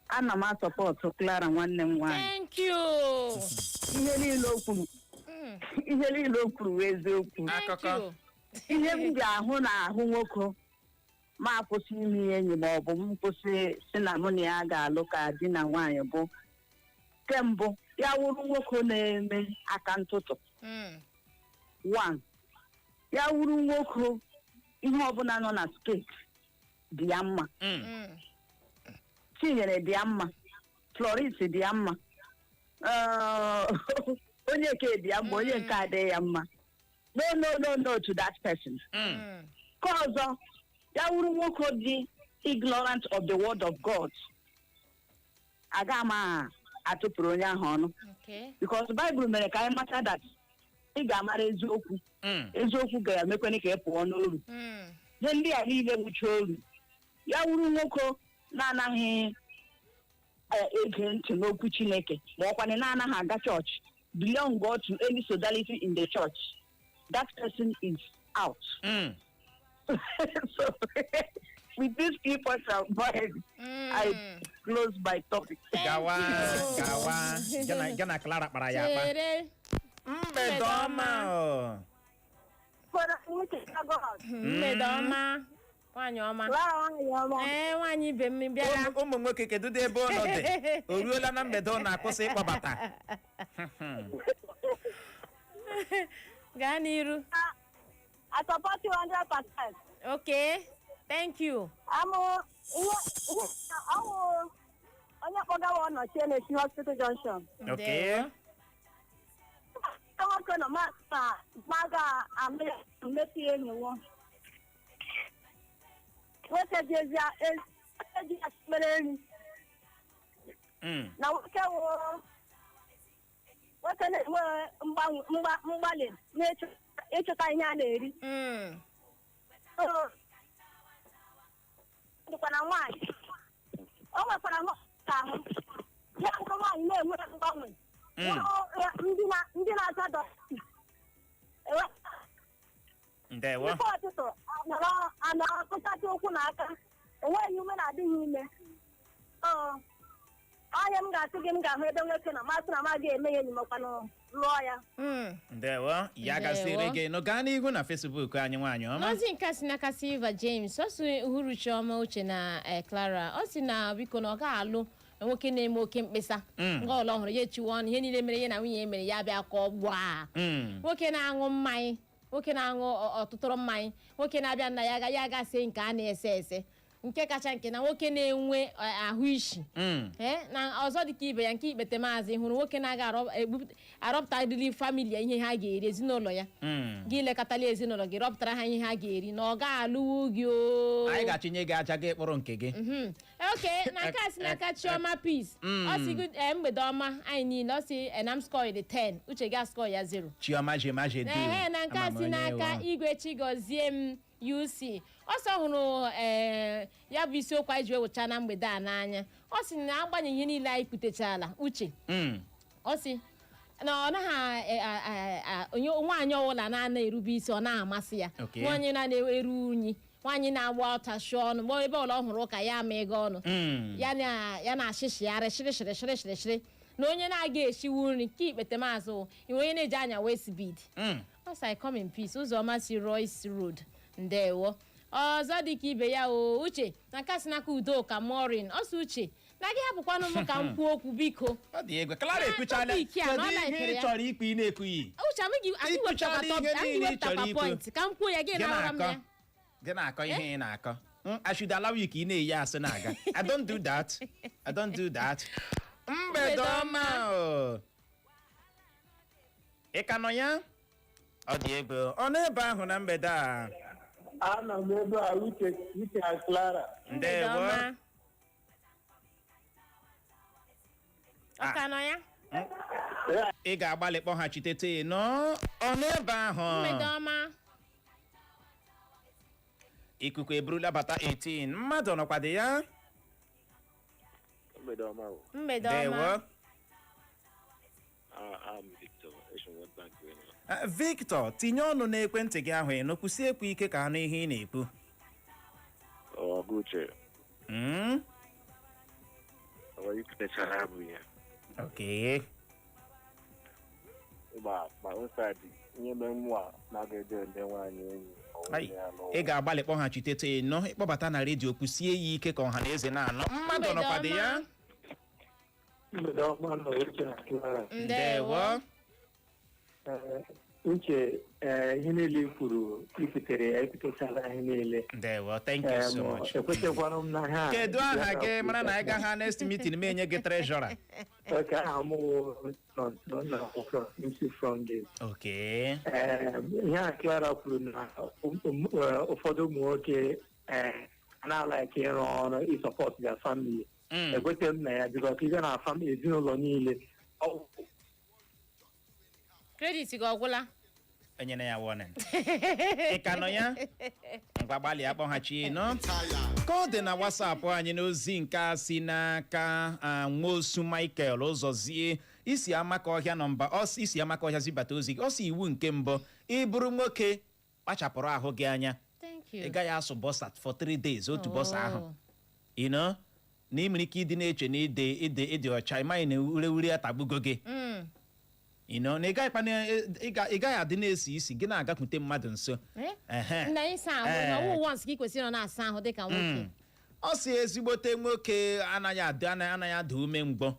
Ana m a-support Clara nwanne m nwaanyị. Thank you. Ihe niile o kwuru, ihe niile o kwuru wee eziokwu. Thank Akụkọ. you. Ihe m ga-ahụ n'ahụ nwoke ma akwụsị ime ihe enyi ma ọ bụ m kwụsị si na mụ na ya ga-alụ ka di na nwaanyị bụ, kembụ, ya wụrụ nwoke na-eme aka ntụtụ. One, ya wụrụ nwoke ihe ọbụla nọ na steeti dị ya mma. Chinyere dị ya mma, Florence dị ya mma, onye nke dị ya mma, onye nke adịghị ya mma, no, no, no, no to that person. Nke ọzọ, ya wụrụ nwoke dị ignorant of the word of God, aga m atụpụrụ onye ahụ ọnụ. Because Bible mere ka anyị mata that ị ga-amara eziokwu, eziokwu ga-emekwana ka ị pụọ n'oru. Ihe ndị a niile wucha oru. Ya wụrụ nwoke na-anaghị ege ntị n'okwu Chineke, ma ọkwanị na-anaghị aga chọọchị, belong God to any sodality in the church, that person is out. So with these few points of mine, I close my topic. Gawa, gawa. Gị na Clara kpara ya akpa. Chere. Mgbede ọma o. Mgbede ọma, nwaanyị ọma. Ee, nwaanyị ibe m bịara. Ụmụ nwoke, kedu dị ebe ụnụ dị? O ruola na mgbede ụnụ akwụsị ịkpọbata. Gaa n'iru. I support you 100%. Okay, thank you. Amụ ihe ihe ọwụ onye kpọgawa ọnọchie na-esi Hospital Junction. Okay. Nwoke nọ ma ma ma ga mmepe enyi nwo. Nwoke ji ezi nwoke ji mere nri na nwoke wụ nwoke na-enwe mgbalị n'ịchụta ihe a na-eri. So, dịkwa na nwaanyị o nwekwara nwaanyị ahụ ya bụrụ nwaanyị na-enwe mgbanwe. Ndị na-aza dọkịta Ndewo. tupu ọtụtụ anọrọ anọrọ kụchacha ụkwụ na aka, enweghị ume na-adịghị ime. Ọ ọhịa m ga-asị gị, m ga-ahụ ebe nwoke nọ masị na m agaghị eme ya enyi makwanụ lụọ ya. Ndewo, ya Ndewo. gasịrị gị nụ. Gaa n'ihu na Facebook anyị, nwaanyị ọma. N'ozi nke a si n'aka Silva James, ọ sị uhuruchi ọma, Uche na Clara. Ọ sị na biko, na ọ gaghị alụ nwoke na-eme oke mkpesa. Nga ọla ọhụrụ ya echiwe ọnụ, ihe niile mere ya na nwunye ya mere ya bịa ka ọ gbaa. Nwoke na-aṅụ mmanya, nwoke na-aṅụ ọtụtụrụ mmanya, nwoke na-abịa nna ya ya gasị nke a na-ese ese, nke kacha nke na nwoke na-enwe ahụ ishi. Ee, na ọzọ dịka ibe ya, nke ikpete maazị hụrụ nwoke na-aga arọpụtarịrị family ya ihe ha ga-eri, ezinụlọ ya. Gị lekọtala ezinụlọ gị, rọpụtara ha ihe ha ga-eri, na ọ ga-alụwu gị o. Anyị ga-achịnye gị aja gị kpụrụ nke gị. Ok, na nke a si n'aka Chioma Peace. Ọ sị good mgbede ọma anyị niile. Ọ sị na m score the 10, Uche ga score ya 0. Chioma Jemajedu. Ehe, na nke a si n'aka Igwe Chigozie m UC. Ọ sọ hụrụ ee ya bụ isiokwu anyị ji wewụcha na mgbede a n'anya. Ọ sị na agbanyeghị ihe niile anyị kwutechala, Uche, ọ sị na ọ naghị onye nwaanyị ọbụla na-ana erube isi ọ na-amasị ya. Nwaanyị na-eru unyi, nwaanyị na-agba ọtachi ọnụ, mgbe ebe ọla ọ hụrụ ụka ya ama ego ọnụ ya na ya na-ashịshịgharị shịrị shịrị shịrị shịrị shịrị, na onye na-aga eshiwu nri nke ikpete maazụ iwe, onye na-eji anya waist bead. Ọ sị, "I come in peace." Ụzọma si Royce Road. Ndewo. Ọzọ dịka ibe ya o, Uche, na nke a si n'aka Udoka Morin. Ọ sị, Uche, na gị hapụkwanụ m ka m kwuo okwu, biko. Ọ dị egwu. Clara Na ekwuchala. topic a, na ọ Kedu ihe likere ị ya. chọrọ ikwu ị na-ekwughị? Uche, amaghị anyị Ikwuchala wepụtakwa ihe topic anyị, niile ị wepụtakwa chọrọ ikwu. point ka m kwuo ya, gị Gị na-ara m na-akọ ya. Gị na-akọ ihe ị na-akọ. I should allow you ka ị na-eyi asị na-aga. I don't do that. I don't do that. Mgbede ọma o. Ị ka nọ ya? Ọ dị egwu. Ọ nọ ebe ahụ na mgbede a. Anọ m ebe a, Uche, Uche na Clara. Mgbede Ndewo. ọma. Ọ ka nọ ya? Ị ga-agbalị kpọghachitete nọ ọ n'ebe ahụ. Mgbede ọma. Ikuku eburula bata 18 mmadụ nọkwa dị ya. Mgbede ọma o. Mgbede ọma. Ndewo. I'm Victor, Asian World Bank winner. Victor, tinye ọnụ n'ekwentị gị ahụ, ịnụ, kwụsị ekwu ike ka anụ ihe ị na-ekwu. Ọgụ Uche, ọ ikwutechara abụ ya. Okay. Ịgba ma own side, ihe mere mụ a na-aga eje ndị nwaanyị enyi Ai, ị ga-agbalị kpọghachitete ịnụ, ịkpọbata na redio, kwụsie ya ike ka ọha na eze na-anụ mmadụ Mgbede nọkwa dị ya. ọma. Mgbede ọma nọ, Uche na Clara. Ndewo. Ee, Uche, ee, ihe niile i kwuru ikwutere ya, ekwutechala ihe niile. Ndewo, thank you so much. Ekwetekwana m na ha. Kedu aha gị, mara na anyị gaha next meeting ma enye gị treasurer? Okay, aha m wụ nọ na from MC from this. Okay. Ee, ihe a Clara kwuru na ụfọdụ ụmụ nwoke na-alike ịrụ ọrụ ịsupport their family. Ekwete m na ya because ịga na family, ezinụlọ niile Credit gị ọgwụla. Enyere ya warning. Ị ka nọ ya? Ngwa, gbalịa kpọghachi nọ ka ọ dị na WhatsApp anyị. N'ozi nke a si n'aka Nwosu Michael Ụzọzie isi amaka ọhịa nọmba ọ isi amaka ọhịa zibata ozi gị. Ọ si, iwu nke mbụ, ị bụrụ nwoke, kpachapụrụ ahụ gị anya. Thank you. Ị gaghị asụ boxer for 3 days, otu boxer ahụ. Oh. Na ị nwere ike ịdị na-eche na ịdị ịdị ịdị ọcha, ị maghị na ureure atagbugo gị. Na ị gaghịkwa ị gaghị adị na-esi isi gị na-agakwute mmadụ nso. Eh? Ehe. Nna, ịsa ahụ na ọwụ once ka ị kwesịrị ịnọ na-asa ahụ dịka nwoke. Ọ si ezigbote nwoke anaghị adị anaghị ada ume mgbọ.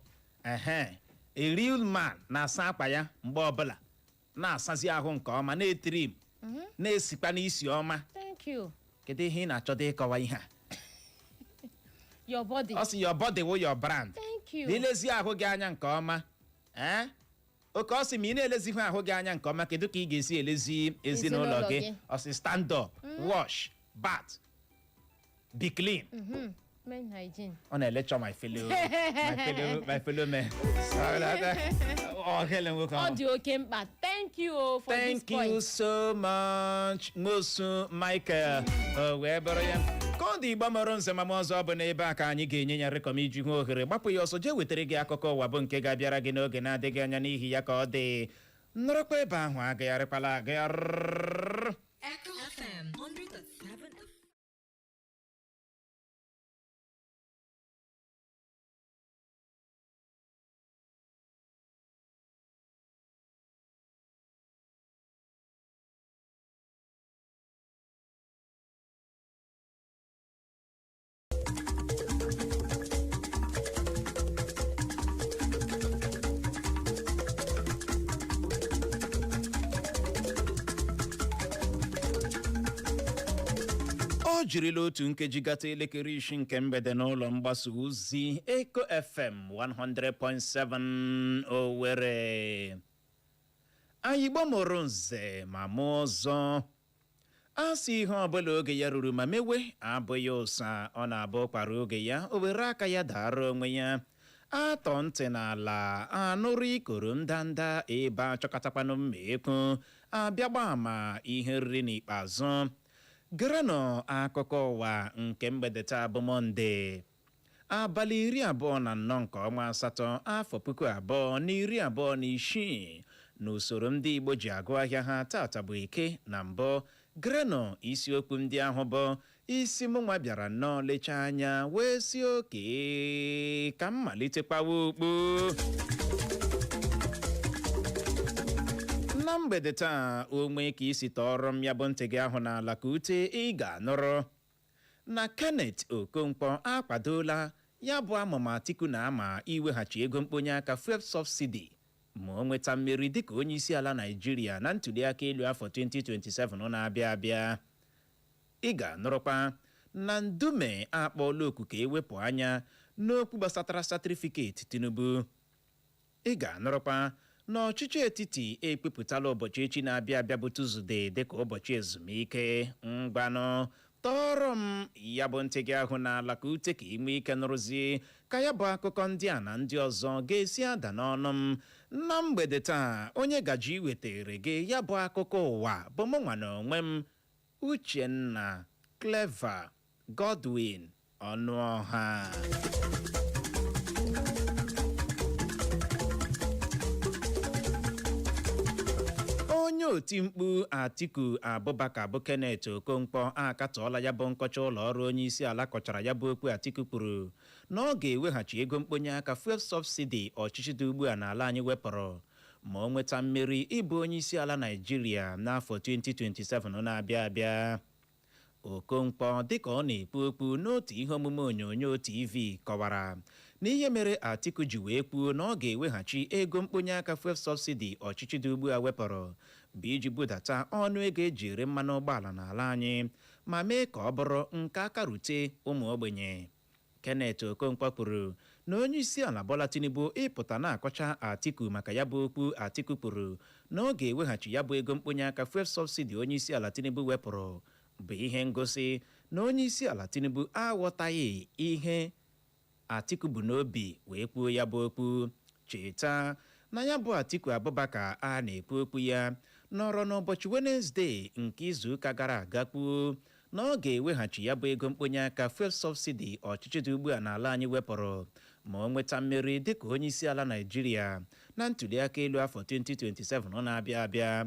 Ehe, a real man na-asa akpa ya mgbe ọbụla, na-asazi ahụ nke ọma, na-etiri m, na-esikwa n'isi ọma. Thank you. Kedu ihe ị na-achọdo ịkọwa ihe a? Your body. Ọ sị your body wụ your brand. Thank you. Na ilezi ahụ gị anya nke ọma, ee, oke ọ sị ma ị na-elezighị ahụ gị anya nke ọma, kedu ka ị ga-esi elezi ezinụlọ ezinụlọ gị? gị? Ọ sị stand up, wash, bath, be clean. Men hygiene. Ọ na-electure my fellow men. Ọ hele nwoke Ọ ahụ. dị oke mkpa. Thank you o for this Thank you point. so much, Nwosu Michael. O wee bụrụ ya ka ọ dị. Igbo mụrụ nze ma ọzọ, bụ n'ebe a ka anyị ga-enye ya rekọm iji hụ ohere gbapụ ya ọsọ jee wetara gị akụkọ ụwa, bụ nke ga-abịara gị n'oge na-adịghị anya. N'ihi ya ka ọ dị, nọrọkwa ebe ahụ, agagharịkwala agagharị. Echo FM 100.7. O jirila otu nkeji gata elekere 6 nke mgbede n'ụlọ mgbasa ozi Eco FM 100.7 Owerri. Anyị gbamụrụ nze ma mụọ ọzọ, a sị ihe ọbụla oge ya ruru ma mewe abụghị ụsa, ọ na-abụ kwara oge ya o were aka ya dara onwe ya. Atọ ntị n'ala anụrụ ikoro ndanda ebe achọkọtakwanụ mma ekwu abịa gba ama ihe riri. N'ikpeazụ, gerenụ akụkọ ụwa nke mgbede taa bụ Mọnde, abalị 24 nke ọnwa asatọ, afọ 2026, n'usoro ndị Igbo ji agụ ahịa ha. Tata bụ Eke. Na mbụ, gerenụ isiokwu ndị ahụ bụ isi mụnwa bịara nnọọ lechaa anya wee si oke ka m malitekwawa okpu na mgbede taa. Onwe ka isi tọọrọ m ya bụ ntị gị ahụ n'ala ka ute, ị ga-anụrụ na Kenneth Okonkwo akwadola ya bụ amụma Atiku na ama iweghachi ego mkponye aka fuel subsidy ma o nweta mmeri dịka onye isi ala Naijiria na ntuliaka elu afọ 2027 na-abịa abịa. Ị ga-anụrụkwa na Ndume akpọọla oku ka ewepụ anya n'okwu gbasatara certificate Tinubu. Ị ga-anụrụkwa na ọchịchị etiti ekpepụtala ụbọchị echi na-abịa abịa bụ Tuzdee dịka ụbọchị ezumike. Ngwanụ. Tọọrọ m ya bụ ntị gị ahụ n'ala ka ute, ka ị nwee ike nụrụzie ka ya bụ akụkọ ndị a na ndị ọzọ ga-esi ada n'ọnụ m na mgbede taa. Onye gaji iwetere gị ya bụ akụkọ ụwa bụ mụ nwa na onwe m, Uchenna Clever Godwin Ọnụọha. Onye oti mkpu Atiku Abubakar bụ Kenneth Okonkwo akatọọla ya bụ nkọcha ụlọ ọrụ onye isi ala kọchara ya bụ okwu Atiku kwuru na ọ ga-eweghachi ego mkponye aka fuel subsidy ọchịchị dị ugbu a n'ala anyị wepụrụ ma o nweta mmeri ịbụ onye isi ala Naịjirịa n'afọ 2027 na-abịa abịa. Okonkwo, dịka ọ na-ekwu okwu n'otu ihe omume onyonyo TV, kọwara na ihe mere Atiku ji wee kwuo na ọ ga-eweghachi ego mkponye aka fuel subsidy ọchịchị dị ugbu a wepụrụ bụ iji budata ọnụ ego eji ere mmanụ ụgbọala n'ala anyị ma mee ka ọ bụrụ nke aka rute ụmụ ogbenye. Kenneth Okonkwo kwuru na onye isi ala Bola Tinubu ịpụta na-akọcha Atiku maka ya bụ okwu Atiku kwuru na ọ ga-eweghachi ya bụ ego mkponye aka fuel subsidy onye isi ala Tinubu wepụrụ bụ ihe ngosi na onye isi ala Tinubu aghọtaghị ihe Atiku bụ n'obi wee kwuo ya bụ okwu. Cheta na ya bụ Atiku Abubakar a na-ekwu okwu ya nọrọ n'ụbọchị Wenezdee nke izuụka gara aga kwuo na ọ ga-eweghachi ya bụ ego mkponye aka fuel subsidy ọchịchị dị ugbu a n'ala anyị wepụrụ ma o nweta mmeri dịka onye isi ala Naịjirịa na ntuliaka elu afọ 2027 na-abịa abịa,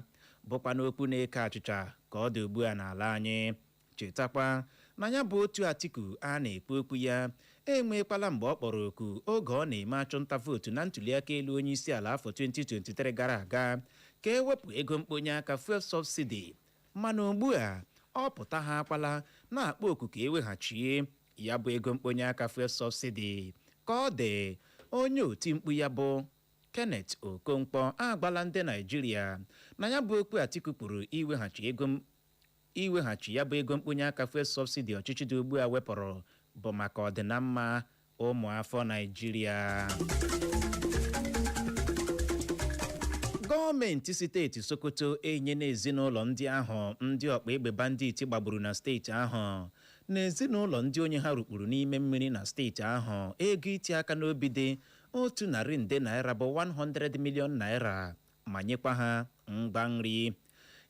bụkwa n'okwu na-eke achịcha ka ọ dị ugbu a n'ala anyị. Chetakwa na ya bụ otu Atiku a na-ekwu okwu ya enwekwala mgbe ọ kpọrọ oku oge ọ na-eme achụnta vootu na ntuliaka elu onye isi ala afọ 2023 gara aga ka ewepụ ego mkponye aka fuel subsidy, mana ugbu a ọ pụta ha akwala na-akpọ oku ka eweghachie ya bụ ego mkponye aka fuel subsidy. Ka ọ dị, onye oti mkpu ya bụ Kenneth Okonkwo agbala ndị Naijiria na ya bụ okwu Atiku kwuru iweghachi ya bụ ego mkponye aka fuel subsidy ọchịchị dị ugbu a wepụrụ bụ maka ọdịnamma ụmụafọ Naijiria. Gọọmenti steeti Sokoto enyela ezinụlọ ndị ahụ ndị ọkpa egbe bandit gbagburu na steeti ahụ na ezinụlọ ndị onye ha rukpuru n'ime mmiri na steeti ahụ ego iti aka n'obi dị 100 nde naira, bụ 100 million naira, ma nyekwa ha ngwa nri.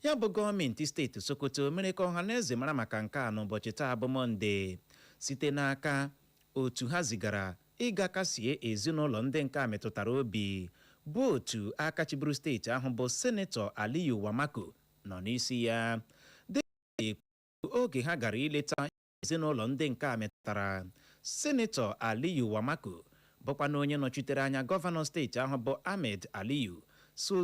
Ya bụ gọọmenti steeti Sokoto mere ka ọha na eze mara maka nke a n'ụbọchị taa bụ Mọnde, site n'aka otu ha zigara ịga kasie ezinụlọ ndị nke a metụtara obi, bụ otu aka chịburu steeti ahụ bụ Senetọ Aliyu Wamako nọ n'isi ya. Dị oge ha gara ileta ezinụlọ ndị nke a metụtara, Senetọ Aliyu Wamako, bụkwa na onye nọchitere anya gọvanọ steeti ahụ bụ Ahmed Aliyu, so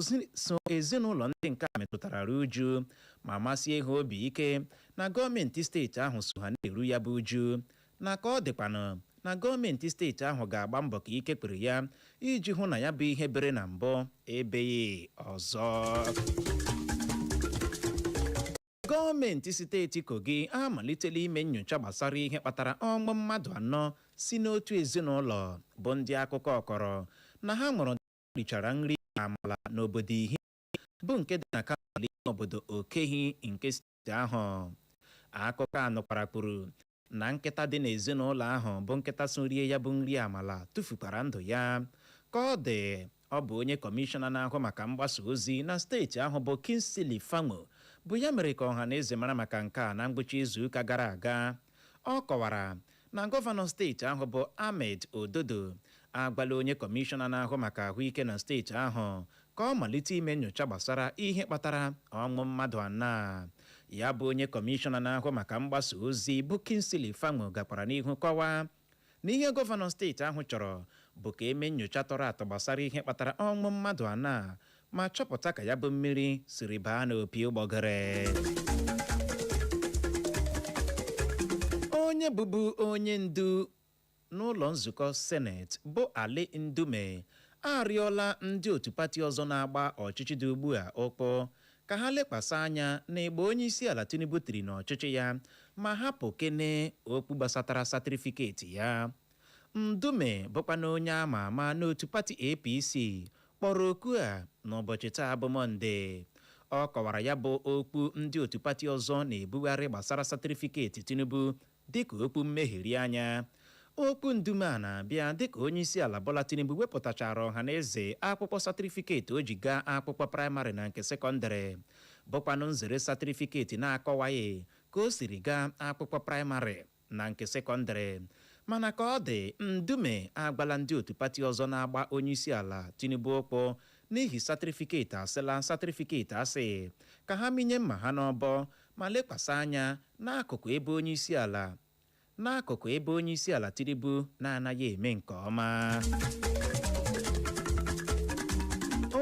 ezinụlọ ndị nke a metụtara ruo uju ma masie ha obi ike na gọọmenti steeti ahụ so ha na-eru ya bụ uju, na ka ọ dịkwanụ na gọọmenti steeti ahụ ga-agba mbọ ka ike kpere ya iji hụ na ya bụ ihe bere na mbụ ebeghị ọzọ. Gọọmenti steeti Kogi amalitela ime nyocha gbasara ihe kpatara ọnwụ mmadụ anọ si n'otu ezinụlọ, bụ ndị akụkọ ọkọrọ na ha nwụrụ richara nri amala n'obodo Ihi, bụ nke dị na kansụl ime obodo Okehi nke steeti ahụ. Akụkọ a nụkwara kwuru na nkịta dị n'ezinụlọ ahụ, bụ nkịta so rie ya bụ nri amala, tụfukwara ndụ ya. Ka ọ dị, ọ bụ onye kọmishọna na-ahụ maka mgbasa ozi na steeti ahụ bụ Kingsley Fanwo bụ ya mere ka ọha na eze mara maka nke a na ngwụcha izuụka gara aga. Ọ kọwara na gọvanọ steeti ahụ bụ Ahmed Ododo agwala onye kọmishọna na-ahụ maka ahụike na steeti ahụ ka ọ malite ime nyocha gbasara ihe kpatara ọnwụ mmadụ anọ a. Ya bụ onye kọmishọna na-ahụ maka mgbasa ozi bụ Kingsley Fanwo gakwara n'ihu kọwaa na ihe gọvanọ steeti ahụ chọrọ bụ ka eme nyocha tọrọ atọ gbasara ihe kpatara ọnwụ mmadụ anọ a ma chọpụta ka ya bụ mmiri siri baa n'opi ụgbọgịrị. Onye bụbu onye ndu n'ụlọ nzukọ Seneti bụ Ali Ndume arịọla ndị otu pati ọzọ na-agba ọchịchị dị ugbu a ụkwụ ka ha lekwasị anya n'ịgba onye isi ala Tinubu tiri n'ọchịchị ya ma hapụ kene okwu gbasatara satịrịfiketi ya. Ndume, bụkwa na onye ama ama n'otu pati APC, kpọrọ oku a n'ụbọchị taa bụ Mọnde. Ọ kọwara ya bụ okwu ndị otu pati ọzọ na-ebugharị gbasara certificate Tinubu dịka okwu mmegheri anya. Okwu Ndume a na-abịa dịka onye isi ala Bola Tinubu wepụtachara ọha na eze akwụkwọ certificate o ji gaa akwụkwọ praịmarị na nke sekọndịrị, bụkwanụ nzere certificate na-akọwaghị ka o siri gaa akwụkwọ praịmarị na nke sekọndịrị. Mana ka ọ dị, Ndume agwala ndị otu pati ọzọ na-agba onye isi ala Tinubu ụkwụ n'ihi certificate asịla certificate asị ka ha minye mma ha n'ọbọ ma lekwasị anya n'akụkụ ebe onye isi ala Tinubu na-anaghị eme nke ọma.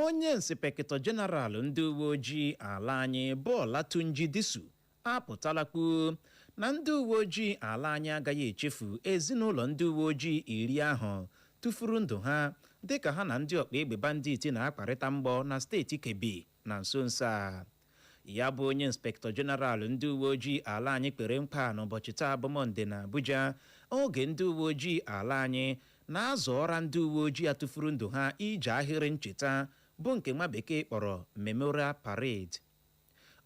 Onye inspector general ndị uwe ojii ala anyị bụ Olatunji Disu apụtala kwuo na ndị uwe ojii ala anyị agaghị echefu ezinụlọ ndị uwe ojii 10 ahụ tụfuru ndụ ha dịka ha na ndị ọkpa egbe bandit na-akparịta mgbọ na steeti Kebbi na nso nso a. Ya bụ onye inspector general ndị uwe ojii ala anyị kpere mkpa n'ụbọchị taa bụ Mọnde na Abuja, oge ndị uwe ojii ala anyị na-azụ ọra ndị uwe ojii a tụfuru ndụ ha ije ahịrị ncheta, bụ nke nwa bekee kpọrọ memorial parade.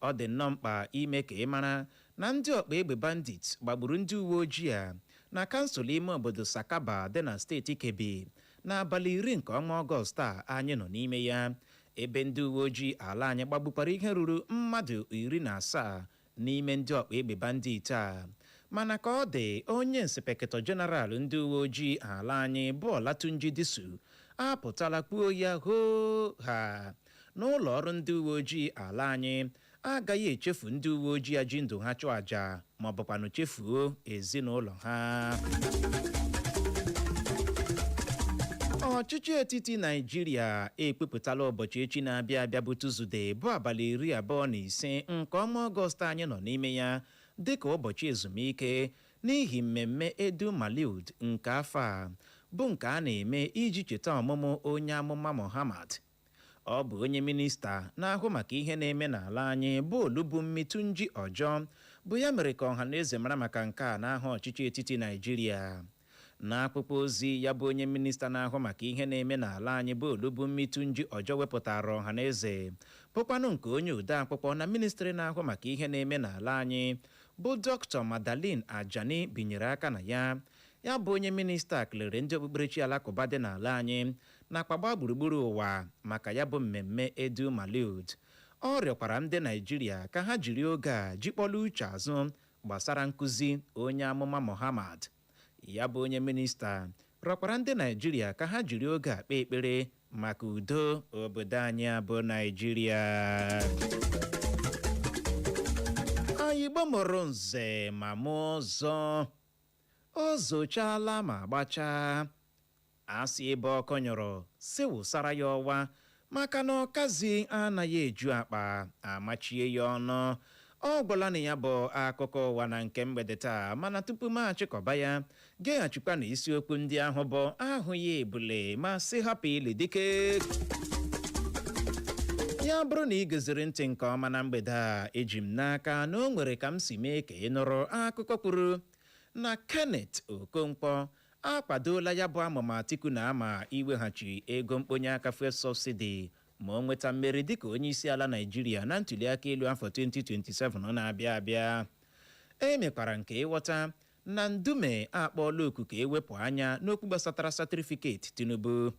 Ọ dị nnọọ mkpa ime ka ị mara na ndị ọkpa egbe bandit gbagburu ndị uwe ojii a na kansụl ime obodo Sakaba dị na steeti Kebbi n'abalị 10 nke ọnwa Ọgọst a anyị nọ n'ime ya, ebe ndị uwe ojii ala anyị gbagbukwara ihe ruru mmadụ 17 n'ime ndị ọkpa egbe bandit a. Mana ka ọ dị, onye inspector general ndị uwe ojii ala anyị bụ Olatunji Disu apụtala kwuo ya hoo ha n'ụlọ ọrụ ndị uwe ojii ala anyị agaghị echefu ndị uwe ojii a ji ndụ ha chụọ àjà ma ọ bụkwanụ chefuo ezinụlọ ha. Ọchịchị etiti Naijiria ekpepụtala ụbọchị echi na-abịa abịa bụ Tuzdee, bụ abalị 25 nke ọnwa Ọgọst anyị nọ n'ime ya, dịka ụbọchị ezumike n'ihi mmemme Eid Maulud nke afọ a, bụ nke a na-eme iji cheta ọmụmụ onye amụma Muhammad. Ọ bụ onye minista na-ahụ maka ihe na-eme n'ala anyị bụ Olubunmi Tunji Ojo bụ ya mere ka ọha na eze mara maka nke a n'aha ọchịchị etiti Naijiria. N'akwụkwọ ozi ya bụ onye minista na-ahụ maka ihe na-eme n'ala anyị bụ Olubunmi Tunji Ojo wepụtara ọha na eze, bụkwanụ nke onye ode akwụkwọ na ministri na-ahụ maka ihe na-eme n'ala anyị bụ Dr. Madalyn Ajani binyere aka na ya, ya bụ onye minista kelere ndị okpukperechi alakụba dị n'ala anyị nakwa gbaa gburugburu ụwa maka ya bụ mmemme Eid Maulud. Ọ rịọkwara ndị Naijiria ka ha jiri oge a jikpọrọ uche azụ gbasara nkụzi onye amụma Muhammad. Ya bụ onye minista rịọkwara ndị Naijiria ka ha jiri oge a kpee ekpere maka udo obodo anyị bụ Naijiria. Anyị gbamụrụ nze ma mụọ ọzọ, o zochala ma gbachaa, asị ebe ọkụ nyụrụ si wụsara ya ọwa, maka na ọkazi anaghị eju akpa amachie ya ọnụ. Ọ gwụla na ya bụ akụkọ ụwa na nke mgbede taa. Mana tupu m achịkọba ya, geghachikwa na isiokwu ndị ahụ bụ ahụghị ebule ma sị hapụ ili dike. Ya bụrụ na ị geziri ntị nke ọma na mgbede a, eji m n'aka na o nwere ka m si mee ka ị nụrụ akụkọ kwuru na Kenneth Okonkwo akwadola ya bụ amụma Atiku na ama iweghachi ego mkponye aka fuel subsidy ma o nweta mmeri dịka onye isi ala Naijiria na ntuliaka elu afọ 2027 na-abịa abịa. E mekwara nke ịghọta na Ndume akpọọla oku ka ewepụ anya n'okwu gbasatara certificate Tinubu.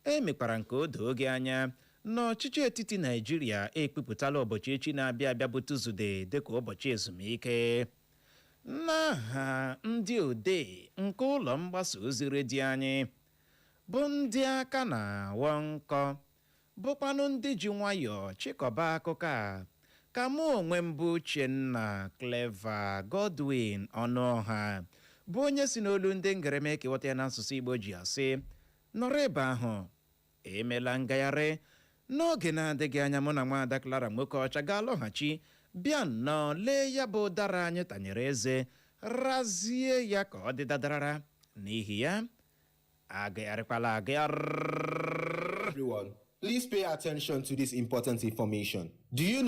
E mekwara nke o doo gị anya na ọchịchị etiti Naijiria ekpupụtala ụbọchị echi na-abịa abịa bụ Tuzdee dịka ụbọchị ezumike. N'aha ndị odee nke ụlọ mgbasa ozi redio anyị bụ ndị aka na-awọ nkọ, bụkwanụ ndị ji nwayọọ chịkọba akụkọ a, ka mụ onwe m bụ Uchenna Clever Godwin Ọnụọha, bụ onye si n'olu ndị ngereme kewata ya n'asụsụ Igbo, ji asị nọrọ ebe ahụ emela ngagharị. N'oge na-adịghị anya, mụ na nwaada Clara nwoke ọcha ga-alọghachi bịa nnọọ lee ya bụ ụdara anyị tanyere eze razie ya ka ọ dị dadarara. N'ihi ya, agagharịkwala agagharị. Everyone, please pay attention to this important information. Do you know